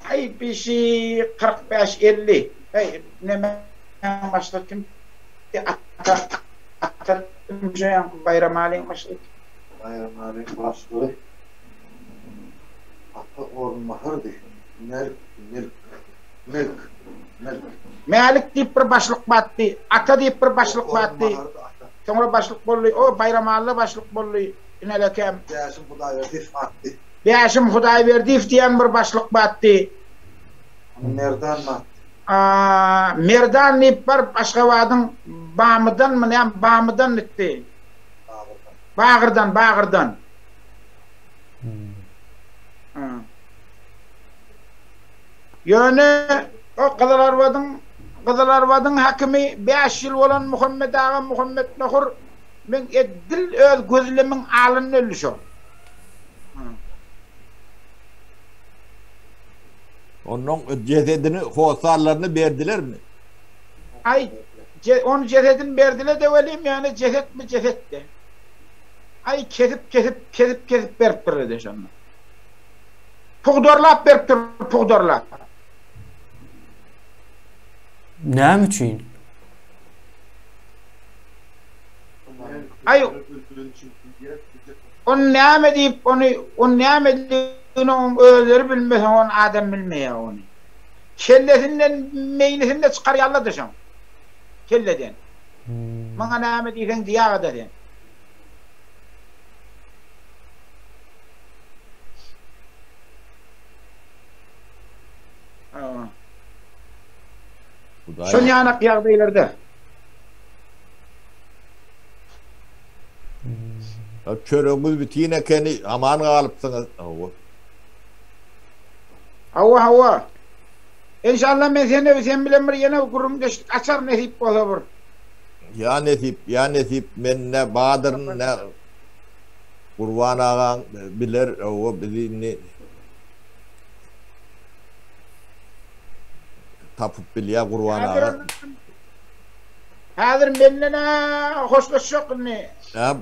Aý bişi 45 50. Aý nämäň başlygy kim? Ata Ata Baýramalyň başlygy. Baýramalyň başlygy Ata Orunbasardy. Melk, Melk, Melk, Melk. Mälik diýip bir başlyk batdy. Ata diýip bir başlyk batdy. Soňra başlyk boldy. O Baýramalyda başlyk boldy. Inelekem. Bäşim Hudaýberdiýew batdy. Bäşim Hudaýberdiýew diýen bir başlyk batdy. Merdan batdy. Merdan diýip baryp Aşgabadyň Bamydanmy näme Bamydan gitdi. Bagyrdan. Bagyrdan, Bagyrdan. Ýöne o Gyzylarbadyň Gyzylarbadyň häkimi 5 ýyl bolan Muhammet aga Muhammet Nohur meň edil öz gözlemiň alynda öldi şo. Onuň jesedini hossarlaryna berdilermi? Aý, onuň jesedini berdiler-de welin, ýöne jesetmi jeset-de. Aý, kesip-kesip, kesip-kesip beripdirler-de şonda. Pugdarlap beripdir, pugdarlap. Näme üçin? Aý, ony näme diýip, ony, ony näme diýip, Ony oň özleri bilmese ony adam bilmeýär ony. Kellesinden meýnisinde çykarýarlar-da şoň. Kelleden. Maňa näme diýseň diýägede sen. Şol ýanak ýagdaýlarda. Çöregiňiz bitin ekeni, aman galypsyňyz. Hawa. Hawa, hawa. Enşalla men seni sen bilen bir ýene gürrüňdeşlik açar nesip bolsa bir. Ýa nesip, ýa nesip, men ne badyryn, ne Gurban agaň biler, hawa bizi indi tapyp bilýär Gurban aga. Häzir menden-ä hoşlaşjak indi.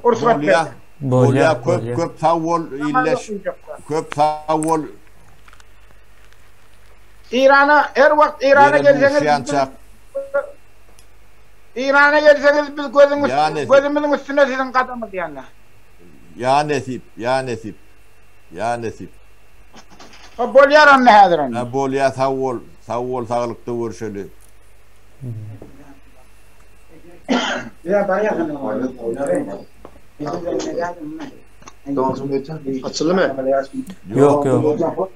Rugsat ber. Bolýa, köp köp sag bol illeş. Köp sag bol. Eýrana her wagt Eýrana gelseňiz Eýrana gelseňiz biz gözüň gözümiziň üstüne siziň gadamyz ýanda. Ýa nesip, ýa nesip. Ýa nesip. Bolýar onda häzir onda. Bolýa sag bol. Sag bol saglykda görşeli. Açyldymy? Ýok, ýok.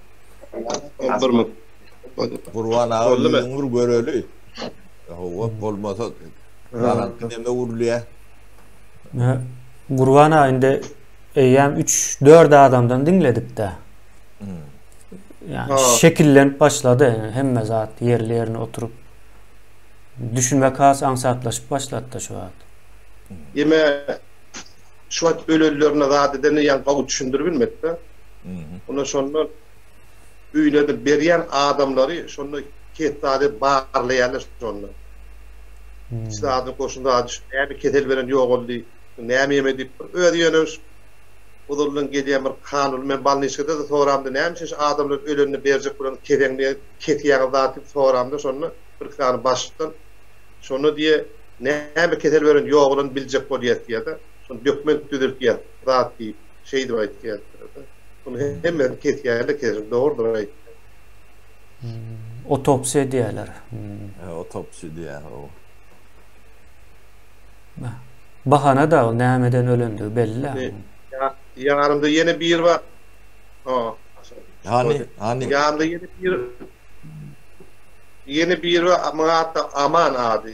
Bir minut. Gurban aga ýüzüňi bir göreli. Hawa, bolmasa garaňky neme urulýar. Gurban aga indi eýýäm 3-4 adamdan diňledik-de. Ýani şekillenip başlady hemme zat ýerli-ýerine oturyp. Düşünmek has aňsatlaşyp başlady-da şu wagt. Ýeme şu wagt ölenlerine zat edeni ýa gowy düşündirip bilmedi-de. Onda şonda öýlerine berýän adamlary şonda kes zady barlaýarlar şonda. Hiç zadyny goşun zady şu näme kesel beren ýogaldy, näme ýeme diýip bir özi ýöne ozaldan gelýän bir kanun men bolniçkada-da soramda näme üçin şu adamlar ölenini berjek bolan keseňde kesýäňiz zat diýip soramda şonda bir iki sany başlykdan şonda diýe näme kesel beren ýogalany biljek bolýas diýýär-de şony dokument düzeltýäs zat diýip şeýdip aýtýar-da. Bunu hemmesini kesýärler kesip dogrudyr aýtýan. Otopsiýa diýýärler. Otopsiýa diýýär o. Bahana da o nämeden ölendigi belli. Ýanymda ýene biri bar. Hany, hany. Ýanymda ýene biri Ýene biri bar, muň ady Aman ady.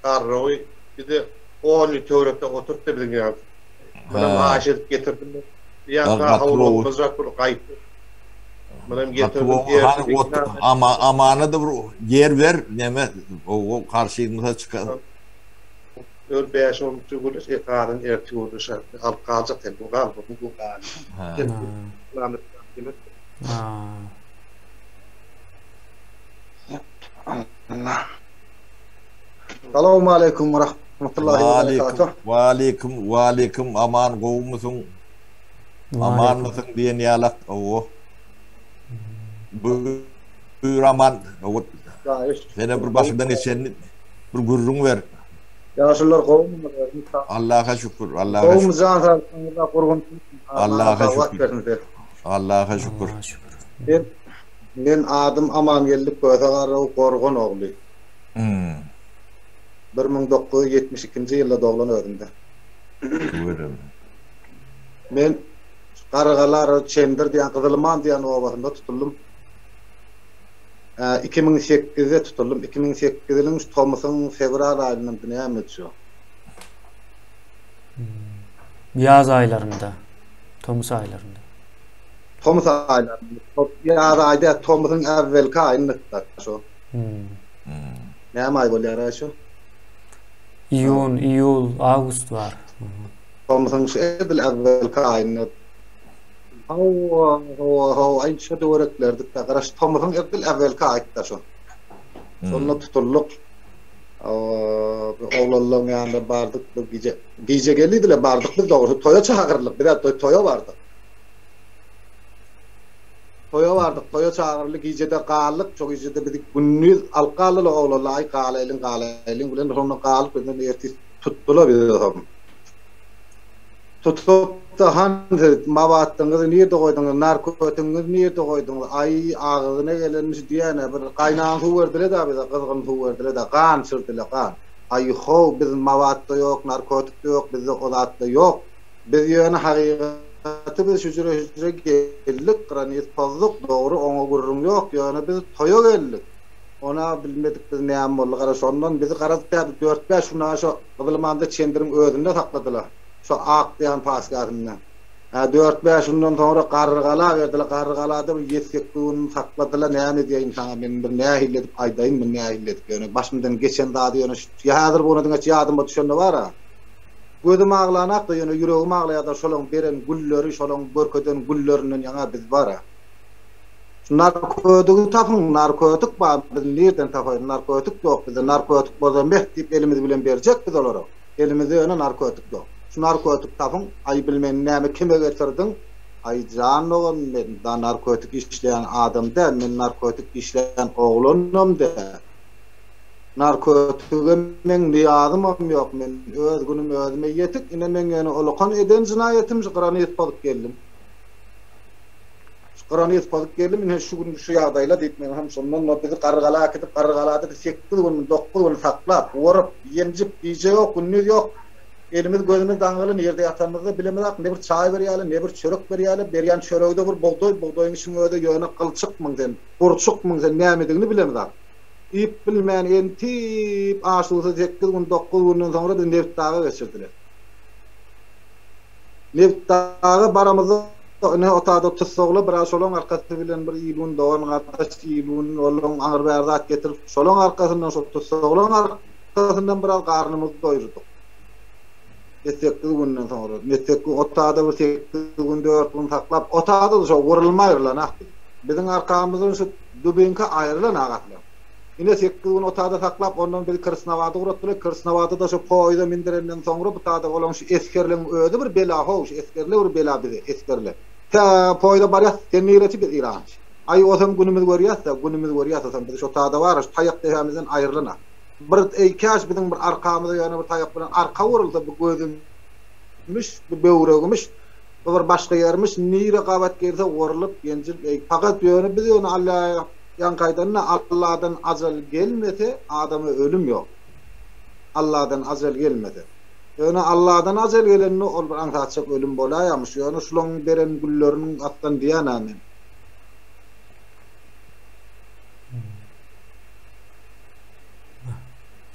Garrowy bize on ýyl töwerekde oturypdy biziň ýanymyzda. Munam haýyş edip getirdim. Ýa-da howlukmajak bir gaýtdy. Munam getirdim. Ama amana da bir ýer ber, neme, o garşymyza çykar. Ör 5-10 tüweleş ekaryn ertir gürleşer. Alyp galjak sen bu gal bu bu gal. Ha. Salam aleýkum we rahmetullahi we berekatuh. Wa aleýkum, wa aleýkum, aman gowumysyň? Amanmysyň diýen ýalak, owo. Buýur aman, owo. Sene bir başyňdan geçenini bir gürrüň ber. Ýaşulular gowumyňyz? Allaha şükür, Allaha şükür. Gowumy jan saglygyňyzda gurgun. Allaha şükür. Allaha şükür. Men men adym Amangeldi Köse Garrow Gorgan ogly. 1972-nji ýylda doglan özümde. Tüweleme. Men Garagalar Çendir diýen Gyzylman diýen obasynda tutuldym. 2008-de tutuldym. 2008 ýylyň tomusyň fewral aýynda näme şu? Ýaz aýlarynda, tomus aýlarynda. Tomus aýlarynda. Ýaz aýda tomusyň äwwelki aýynda şo. Näme aý bolýar aý şo? Iýun, iýul, awgust bar. Tomusyň şu edil äwwelki aýynda. Hawa, hawa, hawa, aý şo töwereklerdik-de, garaş tomusyň edil äwwelki aýy-da şo. Şonda tutuldyk. Hawa, bir oglanlaryň ýanyna bardyk bir gije. Gije geldiler, bardyk biz dogrusy toýa çagyryldyk. Biz-ä toýa bardyk. Toýa bardyk, toýa çagyryldy, gije-de galdyk. Şo gije-de bizi gündiz alyp galdylar oglanlar, aý galaýlyň, galaýlyň bilen şonda galyp bizden ertir tutdular bizi soň. Tutup-da han siz mabatdyňyzy nirde goýduňyz, narkotigiňizi nirde goýduňyz, aý agzyna gelenmiş diýýän-ä bir gaýnan suw berdiler-dä bize, gyzgyn suw berdiler-dä, gan içirdiler, gan. Aý how, biz mabat-da ýok, narkotik-de ýok, bizde o zat-da ýok. Biz ýöne hakykaty biz şüjre-şüjre geldik, granis pozduk, dogry oňa gürrüň ýok, ýöne biz toýa geldik. Ona bilmedik biz näme boldy, gara şondan bizi garaz tä bir dört-bäş gün dagy şo Gyzylmanda Çendiriň özünde sakladylar, şo Ak diýen pasgähinde. Hä, dört-bäş günden soňra Garrygala berdiler, Garrygalada bir ýedi-sekiz gün sakladylar, näme diýeýin saňa men bir nähili edip aýdaýyn men nähili edip, ýöne başymdan geçen zady ýöne şu häzir bu güne diňe ýadyma düşende bar-a. Gözüm aglanakda ýöne ýüregim aglaýada şolaň beren gülleri şolaň görkezen güllerinden ýaňa biz bara. Şu narkotygy tapyň narkotik bar biz nirden tapaýyn narkotik ýok bizde narkotik bolsa meh diýip elimiz bilen berjek biz olara elimizde ýöne narkotik ýok şu narkotik tapyň aý bilmen näme kime getirdiň aý jan dogan men da narkotik işleýän adam däl men narkotik işleýän oglanam däl. Narkotige meň nyýazymam ýok, men öz günüm özüme ýetik, ine meň ýöne ulakan eden jynaýatym şu granit pozup geldim. Şu Gyrany pozup geldim, ine şu gün şu ýagdaýla diýip men hem şondan bizi Garrygala äkidip, Garrygalada 8 gün, 9 gün saklap, gorup, ýenjip, gije ýok, gündiz ýok. Elimiz gözümiz daňgyly nirde ýatanymyzda bilemizok, ne bir çaý berýärler, ne bir çörek berýärler, berýän çöregi-de bir bugdaý, bugdaýyň içiniň özi ýöne gylçykmyň sen, gurçukmyň sen nämedigini bilemizok. Iýip bilmän entip aş-suwsuz sekiz gün, dokuz günden soňra bizi Nebitdaga geçirdiler. Nebitdaga baramyzda ine otada tussaglar biraz şolaň arkasy bilen bir ilun dogan gardaş ilun olaň aňyr bäri zat getirip şolaň arkasyndan şol tussaglaň arkasyndan biraz garnymyzy doýurdyk. Sekiz günden soňra Mesekgi otada bir sekiz gün dört gün saklap otada-da şo wurulma aýrylanak biz. Biziň arkamyzdan şu dubinka aýrylanak aslam. Ine sekiz gün otada saklap ondan bizi Krsnawada ugratdylar. Krsnawada-da şo poýeza mindirenden soňra bu tada olaň şu esgerleň özi bir bela how şu esgerler bir bela bize esgerler. Tä poýeza barýas sen nireçi biz Irançy. Aý osam günümizi görýäs-dä günümizi görýäs osam biz şo tada bar şu taýak depämizden aýrylanak. Bir eý käş biziň bir arkamyza ýöne bir taýak bilen arka urulsa bu gözümiş bu böwregmiş bu bir başga ýermiş nire gabat gelse urlup ýenjilip eý pakat ýöne biz ýöne Alla Ýaňky aýdanyna Alladan ajal gelmese adama ölüm ýok. Alladan ajal gelmese. Ýöne Alladan ajal gelende ol bir aňsatjak ölüm bolaýamyş. Ýöne şulaň beren gülleriniň aslan diýýän-ä men.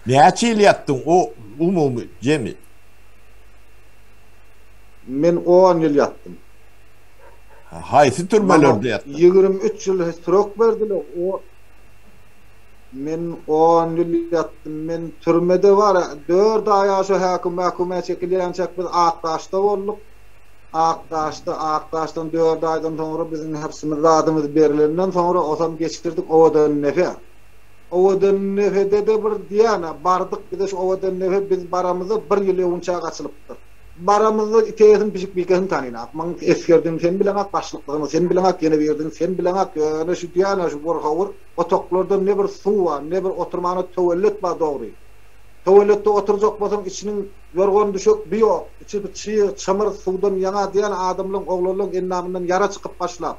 Näçe ýyl ýatdyň o umumy jemi? Men on ýyl ýatdym. Haýsy türmelerde ýatdyň? 23 ýyl srok berdiler. O Men 10 ýyl ýatdym. Men türmede bar. 4 aý aşa häkim mäkümä çekilýänçäk biz Akdaşda bolduk. Akdaşda, Akdaşdan 4 aýdan soňra biziň hepsimiz zadymyz berilenden soňra osam geçirdik Owadan Nefe. Owadan Nefede-de bir diýýän, bardyk bize şu Owadan Nefe biz baramyzda bir ýyl öňünçä gaçylypdyr. Baramyzda itegesin pişik bikesin tanynak. Maň esgerdigini sen bileňak, başlyklygyny sen bileňak, ýene birdigini sen bileňak, ýöne şu diýýän-ä şu gurhawur otaglarda ne bir suw bar, ne bir oturmana töwellet bar dogry. Töwelletde oturjak bolsaň içiniň ýorgan-düşek bi ýok, içi bir çyg, çymyr, suwdan ýaňa diýýän adamlaň, oglanlaň endamyndan ýara çykyp başlap.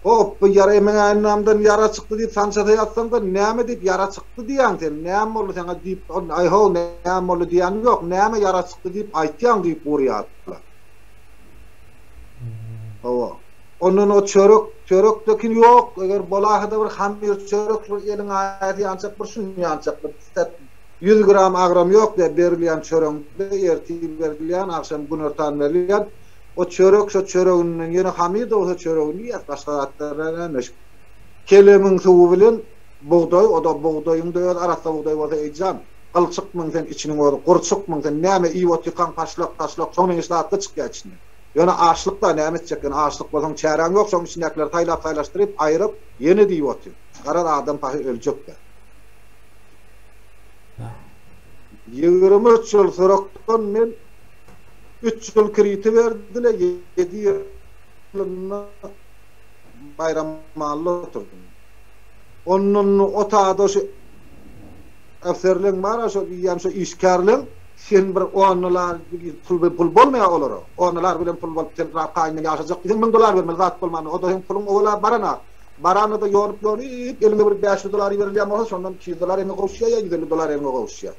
Hop, bu ýara meň endamdan ýara çykdy diýip sançasa ýatsaň-da, näme diýip ýara çykdy diýýäň sen, näme boldy saňa diýip, aý-how, näme boldy diýýäniň ýok, näme ýara çykdy diýip aýtýaň diýip urýarlar. Hawa. Ondan o çörek, çörekdekin ýok, eger bolaýsa-da bir hamyr çörek bir eliň aýasy ýançak bir şuny ýançak bir 100 gram agram ýok diýip berilýän çöregiň-de ertir berilýän, agşam günortan berilýän. O çörek şo çöreginden ýene hamyr-da bolsa çöregini iýýäs, başga zatlar näme. Kelemiň suwy bilen bugdaý, o-da bugdaýyň-da özi arassa bugdaý bolsa eýjan, gylçykmyň sen içiniň özi, gurçukmyň sen, näme iýip otyrkaň paşlak-taşlak şoň meňzeş zatlar çykýar içinden. Ýöne açlyk-da näme etjek, ýöne açlyk bolsaň çäräň ýok, şoň içindäkileri saýlap-saýlaşdyryp, aýryp, ýene-de iýip otyr. Garaz adam pahy öljek-dä. 23 ýyl sorokdan men Üç ýyl kriti berdiler, ýedi ýylynda Baýramally oturdym. Ondan o tada şu ofserleň bar-a şo diýýän şo işgärleň sen bir on dolar pul pul bolmaýar olara. On dolar bilen pul bolup sen rahat ýaşajak diýseň 1000 dolar bermeli zat bolmanda o-da seň puluň owala barana. Baranda-da ýonup ýonup eliňe bir 500 dolar berilýän bolsa şondan 200 dolar eliňe gowuşýar ýa 150 dolar eliňe gowuşýar.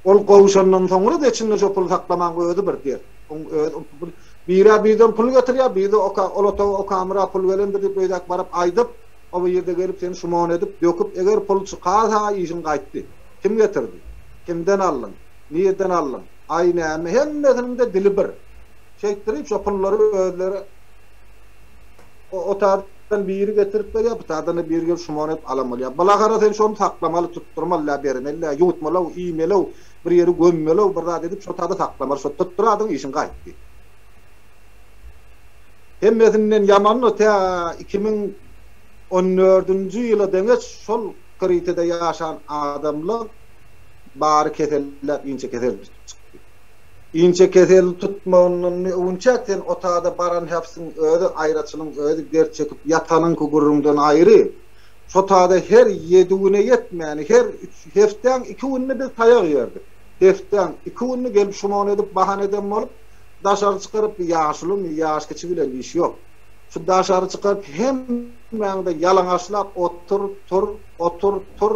Ol gowşandan soňra-da içinde şo puly saklamaň özi bir dert. Oň özi pul birä birden pul getirýär, biri oka ol otaga o kamera pul gelendir diýip öýdäk baryp aýdyp, o bu ýerde gelip seni şumon edip, döküp, eger pul çykarsa işiň gaýtdy. Kim getirdi? Kimden aldyň? Nirden aldyň? Aý näme hemmesiniň-de dili bir. Şeýtdirip şo pullary özleri o otadan biri getirip berýär, bu tadan-da biri gelip şumon edip alan bolýar. Bulagara sen şony saklamaly, tutdurmaly-la, bermeli-la, ýuwutmaly-ow, iýmeli-ow, bir ýeri gömmeli-ow, bir zat edip şo tada saklamaly. Şo tutduradyň işiň gaýtdy. Hemmesinden ýamany tä 2014-nji ýyla deňeç şol Kritede ýaşan adamlar bary keselläp inçekesel çykdy. Inçekesel tutmagyndan öwünçäk sen otada baran häpsiň özi aýraçylyň özi dert çekip ýatanyňky gürrüňden aýry. Şo tada her ýedi güne ýetmäni her üç hepdäň iki gününi biz taýak iýerdik. Hepdäň iki gününi gelip şumon edip bahana eden bolup daşary çykaryp bir ýaşulymy ýaş kiçi bilen iş ýok. Şu daşary çykaryp hemmäňi-de ýalaňaçlap otur, tur, otur, tur,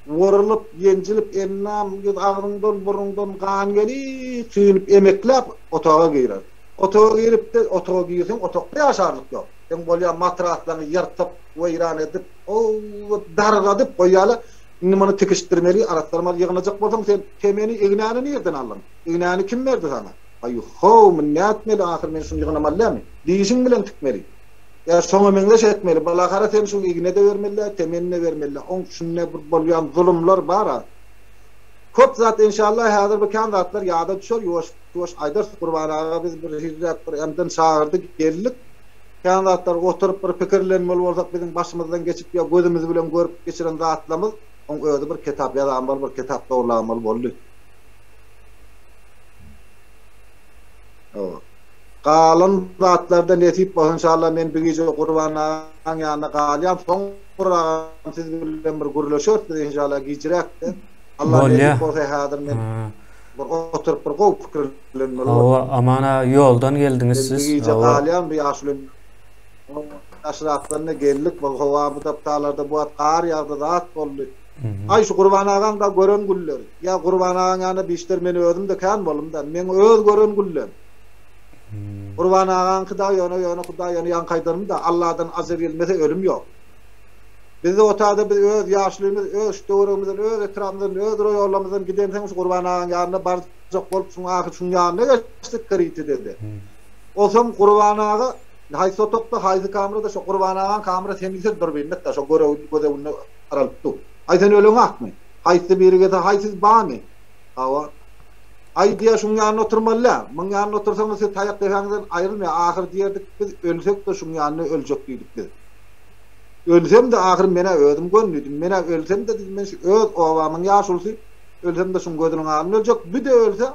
Wurulyp, ýenjilip, ennam ýüz agzyňdan, burnuňdan gan gelip, süýnüp, emekläp otaga girer. Otaga girip-de, otaga girseň, otagda ýaşarlyk ýok. Seň bolýan matraslaryňy ýyrtyp, weýran edip, o-o, dargadyp goýýarlar. Indi muny tikişdirmeli, arassalamaly, ýygnajak bolsaň, sen temeni, ignäni nirden aldyň? Ignäni kim berdi saňa? Aý-how, muny nätmeli, ahyr men şuny ýygnamaly dälmi? Dişiň bilen tikmeli. Ýa şoňa meňzeş etmeli. Balahara sen şuň igne-de bermeli-dä, temenine bermeli-dä. Oň içinde bir bolýan zulumlar bar-a. Köp zat enşalla häzir bir kän zatlar ýada düşer, ýuwaş-ýuwaş aýdarys. Gurban aga biz bir hiliräk bir emden çagyrdy, geldik. Kän zatlar oturyp bir pikirlenmeli bolsak biziň başymyzdan geçip ýa gözümiz bilen görüp geçiren zatlamyz oň özi bir kitap ýazamaly, bir kitap dogurlamaly boldy. Hawa. Galan zatlarda nesip bolsa inşallah men bir gije Gurban agaň ýanynda galýan soňragam siz bilen bir gürleşeris biz inşallah gijiräkde. Allah nesip bolsa häzir men bir oturyp bir gowy pikirlenmeli bor. Hawa Aman aga ýoldan geldiňiz siz. Men bir gije galýan bu ýaşuly daşrakdan-da geldik bu howa bu tapdalarda bu wagt gar ýagdy zat boldy. Aý şu Gurban agaň da gören gülleri. Ýa Gurban agaň ýanynda bişder men özüm-de kän bolum-da. Meň öz gören güllem. Gurban agaňky dagy ýöne ýöne Hudaý ýöne ýaňky aýdanym-da Alladan ajal gelmese ölüm ýok. Bizde otada biz öz ýaşulymyz öz şu töweregimizden öz etrabymyzdan öz roýonlarymyzdan gidensoň şu Gurban agaň ýanyna barjak bolup şuň ahyry şuň ýanyna geçdik Kiritide-de. Onsoň Gurban aga haýsy otagda haýsy kamerada şo Gurban agaň kamerasy hemişe durbinlikda şo görew gözeginde garalyp dur. Aý sen öleňakmy? Haýsy biri gelse haýsy bamy? Hawa. Aý diýýär şuň ýanynda oturmaly däl. Muň ýanynda otursaňyz siz taýak depäňizden aýrylmaýar. Ahyr diýerdik biz ölsek-de şuň ýanynda öljek diýdik biz. Ölsem-de ahyr men-ä özüm gön diýdim. Men-ä ölsem-de diýdim men şu öz obamyň ýaşulusy ölsem-de şuň gözüniň alnynda öljek. Bü-de ölse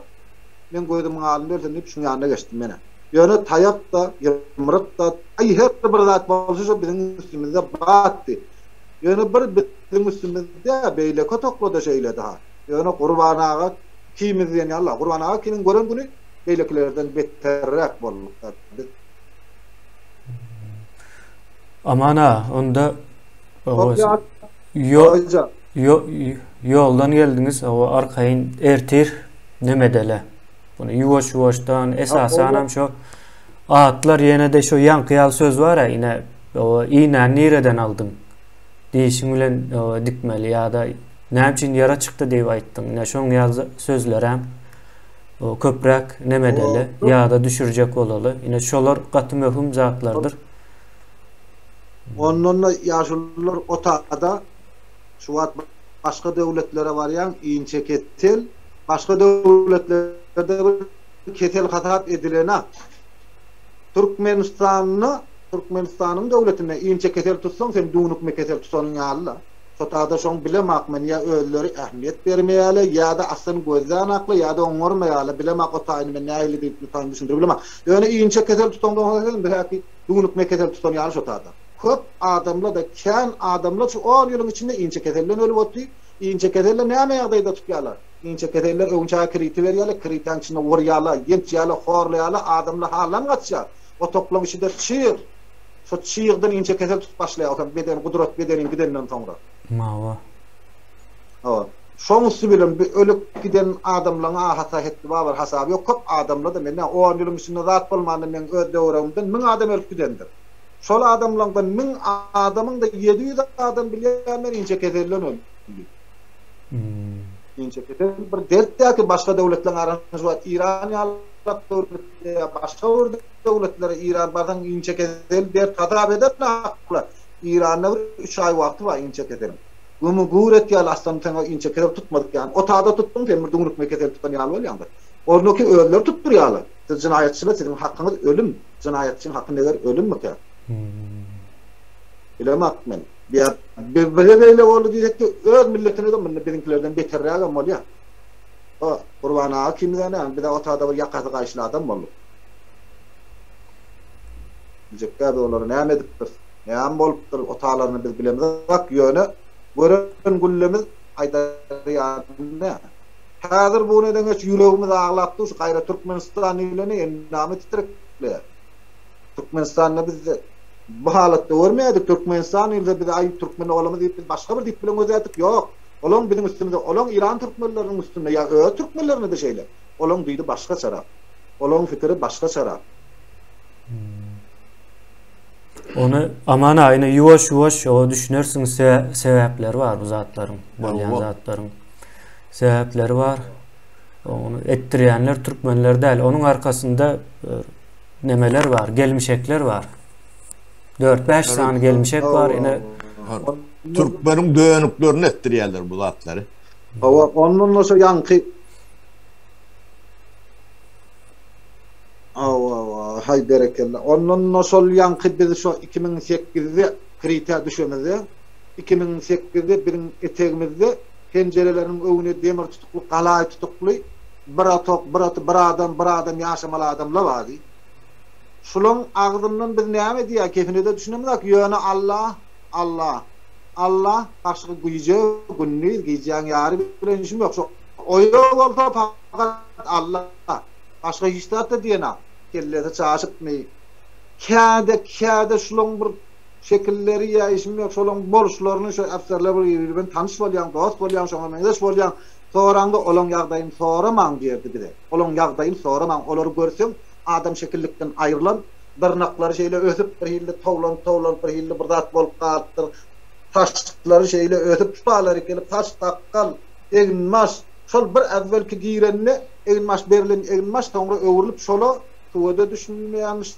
meň gözümiň alnynda ölsün diýip şuň ýanyna geçdim men-ä. Ýöne taýak-da, ýumruk-da, aý her bir zat bolsa şo biziň üstümizde batdy. Ýöne bir biziň üstümizde beýleki otaglarda şeýledi ha. Ýöne Gurban aga ikimiz diýen ýaly, Gurban aga ikimiziň gören güni beýlekilerden beterräk bolduk biz. Aman aga, onda ýoldan geldiňiz, hawa arkaýyn ertir nemedele. Muny ýuwaş-ýuwaşdan, esasanam şo atlar ýene-de şo ýaňky ýaly söz bar-a, ine, iýnäni nireden aldyň? Dişiň bilen dikmeli ýa-da näme üçin ýara çykdy diýip aýtdyň? Ine, şoň ýaly sözlerem köpräk nemedeli, ýada düşürjek bolaly. Ine, şolar gaty möhüm zatlardyr. Ondan-da ýaşulular otada şu wagt başga döwletlere barýaň inçe kesel başga döwletlerde bir kesel hasap edilenak. Türkmenistanda Türkmenistanyň döwletinde inçe kesel tutsaň sen düwnükme kesel tutanyň ýaly-la. Şo tada şoň bilemak men ýa özleri ähmiýet bermeýäle ýa-da aslyn gözlänakla ýa-da oňarmaýala bilemak o taýyny men nähili diýip taýyny düşündirip bilemak. Ýöne inçe kesel tutaňda sen birhäki düwnükme kesel tutan ýaly şo tada. Köp adamla-da kän adamlar şu on ýylyň içinde inçe keselden ölüp otdy. Inçe keselle näme ýagdaýda tutýarlar? Inçe keseller öwünçäge kiriti berýärler, kiritäň içinde urýarlar, ýençýärler, horlaýarlar, adamlar haldan gaçýar. Otaklaryň içinde çyg. Şo çygdan inçe kesel tutup başlaýar, otam beden, gudrat bedeniň gidenden soňra. Hawa. Hawa. Şoň üsti bilen bu ölüp giden adamlaryň ahasa hetdi bar, bir hasaby ýok. Köp adamlar-da mende on ýylyň içinde zat bolmanda meň öz döwregimden müň adam ölüp gidendir. Şol adamlaňdan müň adamyň-da 700 adam bilýän men inçe keselden öldi. Inçe kesel bir dert däl ki başga döwletleriň arasynda şu wagt Iran ýaly döwletde ýa başga bir döwletlere Iran barsaň inçe kesel dert hasap edenakla Iranda bir üç aý wagty bar inçe keseliň. Gömü gür et ýaly aslynda sen o inçe kesel tutmadyk ýaly. O tada tutduň sen bir düwnükme kesel tutan ýaly bolýaňda. Onnoki özleri tutdurýarlar. Siz jenaýatçylar siziň hakyňyz ölüm. Jenaýatçyň haky meger ölümmikä? Bilemok men. Ýa bize beýle boldy diýsek-de öz milletine-de munda biziňkilerden beterrägem bolýar. O Gurban aga kimden ýa bize o tada bir ýakasy gaýyşly adam boldy. Biljekdä biz olara näme edipdiris, näme bolupdyr o talaryny biz bilemizok, ýöne gören güllemiz aýdar ýaly däl. Häzir bu neden geç ýüregimiz aglap dur şu gaýra Türkmenistan diýleni endamy titrekleýär. Türkmenistanda bizde. Bu halatda görmeýärdik. Türkmenistan diýilse biz aý türkmen oglumyz diýip biz başga bir dip bilen gözlärdik. Ýok. Olaň biziň üstümizde, olaň Eýran türkmenleriniň üstünde ýa öz türkmenlerine-de şeýle. Olaň dili başgaçarak. Olaň pikiri başgaçarak. Ony aman aga ine ýuwaş ýuwaş o düşünersiň sebäpleri bar bu zatlaryň bolýan zatlaryň sebäpleri bar. Ony etdirýänler türkmenler däl. Onuň arkasynda e, nemeler bar, gelmişekler bar. 4-5 sany gelmişek bar. Ine türkmeniň dönüklerini etdirýärler bu zatlary. Hawa, ondan da şo ýaňky Hawa, hawa, haý berekella. Ondan-da şol ýaňky biz şo 2008-de Krite düşemizde, 2008-de biziň etegimizde penjireleriniň öňüne demir tutukly, galaý tutukly bir otak, bir ot, bir adam, bir adam ýaşamaly adamlar bardy. Şulaň agzyndan biz näme diýýär, kepine-de düşünemzok, ýöne Alla, Alla, Alla, başga gije, gündiz, gijäň ýary bilen işim ýok, şo oýa bolsa pakat Alla. Başga hiç zat-da diýenak. Kellesi çaşypmy? Käde, käde şulaň bir şekilleri ýa işim ýok, şolaň boluşlaryny şo ofserler bir biri bilen tanyş bolýaň, dost bolýaň, şoňa meňzeş bolýaň. Soraňda olaň ýagdaýyny soramaň diýerdi bize. Olaň ýagdaýyny soramaň. Olary görseň, adam şekillikden aýrylan, dyrnaklary şeýle ösüp, bir hilli towlanyp-towlanyp, bir hilli bir zat bolup galypdyr. Saçlary şeýle ösüp, şubalary gelip, saç, sakgal, eginbaş, şol bir äwwelki girende Eginbaş berlen eginbaş soňra öwrülip şola suwa-da düşünilmeýärmiş,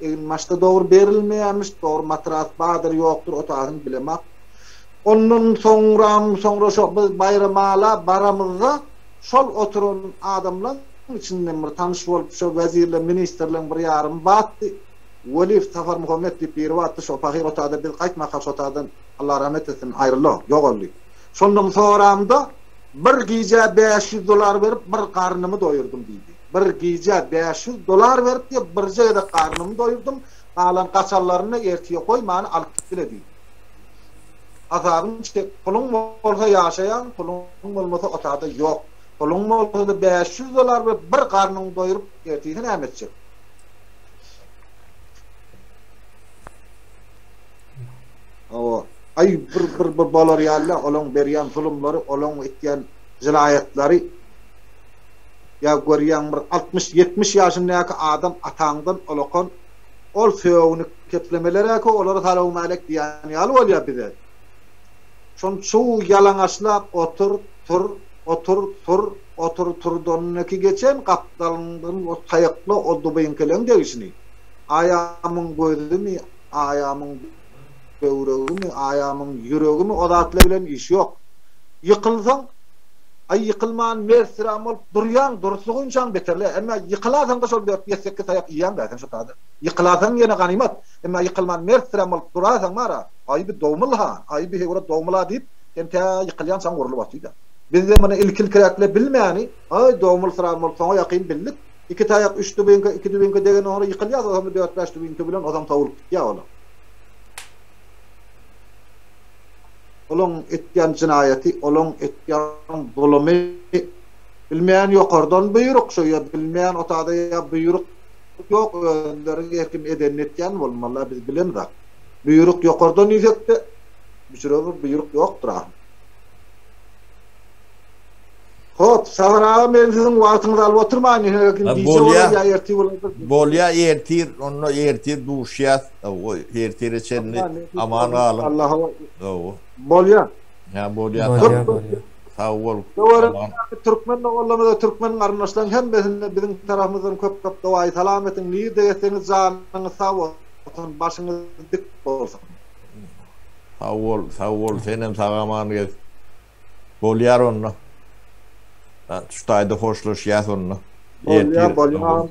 eginbaş-da dogry berilmeýärmiş, dogry matras bardyr ýokdur o taýyny bilemak. Ondan soňram soňra şo biz Baýramala baramyzda şol oturan adamlaň içinden bir tanyş bolup şo wezirleň ministrleň bir ýarymy batdy. Weliýew Saparmuhammet diýip biri batdy şo pahyr o taýda biz gaýtmakak şo taýdan Allah rahmet etsin aýryldy ýogaldy. Şondan soramda Bir gijä 500 dollar berip bir garnymy doýurdym diýdi. Bir gijä 500 dollar berip diýip birje gezek garnymy doýurdym, galan gaçanlaryny ertire goýmany alyp gitdile diýdi. Hasabyny çek, puluň bolsa ýaşaýaň, puluň bolmasa o tada ýok. Puluň bolsa-da 500 dollar berip bir garnyňy doýuryp ertisi näme etjek? Hawa. Aý bir bir bir bolar ýaly olaň berýän zulumlary, olaň etýän jenaýatlary ýa görýäň bir 60 70 ýaşyndaky adam ataňdan ulakan ol sögünip keplemeler-ä olara salowmälek diýýän ýaly bolýar bize. Şony çuw ýalaňaçlap otur, tur, otur, tur, otur, turdanynaki geçen gapdalyňdan o taýakla o dubyňkeleň degişini. Aýamyň gözümi, aýamyň böwregimi, aýamyň ýüregimi o zatlar bilen işi ýok. Ýykylsaň, aý ýykylman mertsiräm bolup durýaň, dursugyňçaň beterle. Emma ýykylasaň-da şol dört, ýedi-sekiz taýak iýýäň-dä sen şo taýda. Ýykylasaň ýene ganymat. Emma ýykylman mertsiräm bolup durasaň bar-a, aý bi dowmul-ha, aý bi höwre dowmul-a diýip, sen tä ýykylýançaň urlup otyr-da. Bizde muny ilki-ilkiräkle bilmäni, aý dowmulsyran bolup soňa ýakyn bildik. Iki taýak üç dubinka, iki dubinka degenden soňra ýykylýar, ozam dört-bäş dubinka bilen ozam sowulyp gitýär olar. Olaň etýän jenaýaty, olaň etýän zulumy bilmeýän ýokardan buýruk şo ýa bilmeýän otada ýa buýruk ýok özleri her kim edenini etýän bolmaly biz bilemzok. Buýruk ýokardan diýsekde büçüre bir buýruk ýokdur ahym. Hop, Sapar aga men siziň wagtyňyzy alyp oturmaýyn, ýöne kim gije bolar ýa ertir bolar. Bolýa ertir, onda ertir duşýas. Goý, ertire çenli aman galyň. Allaha Bolýa. Hä, bolýa. Sag bol. Türkmen doganlarymyza, türkmen garyndaşlaryň hemmesine biziň tarapymyzdan köp-köp dowaýy salam etiň. Nirde gezseňiz janyňyz sag bolsun, başyňyz dik bolsun. Sag bol, sag bol, senem sag-aman gez. Bolýar onda. Şu taýda hoşlaşýas onda. Bolýar, bolýar.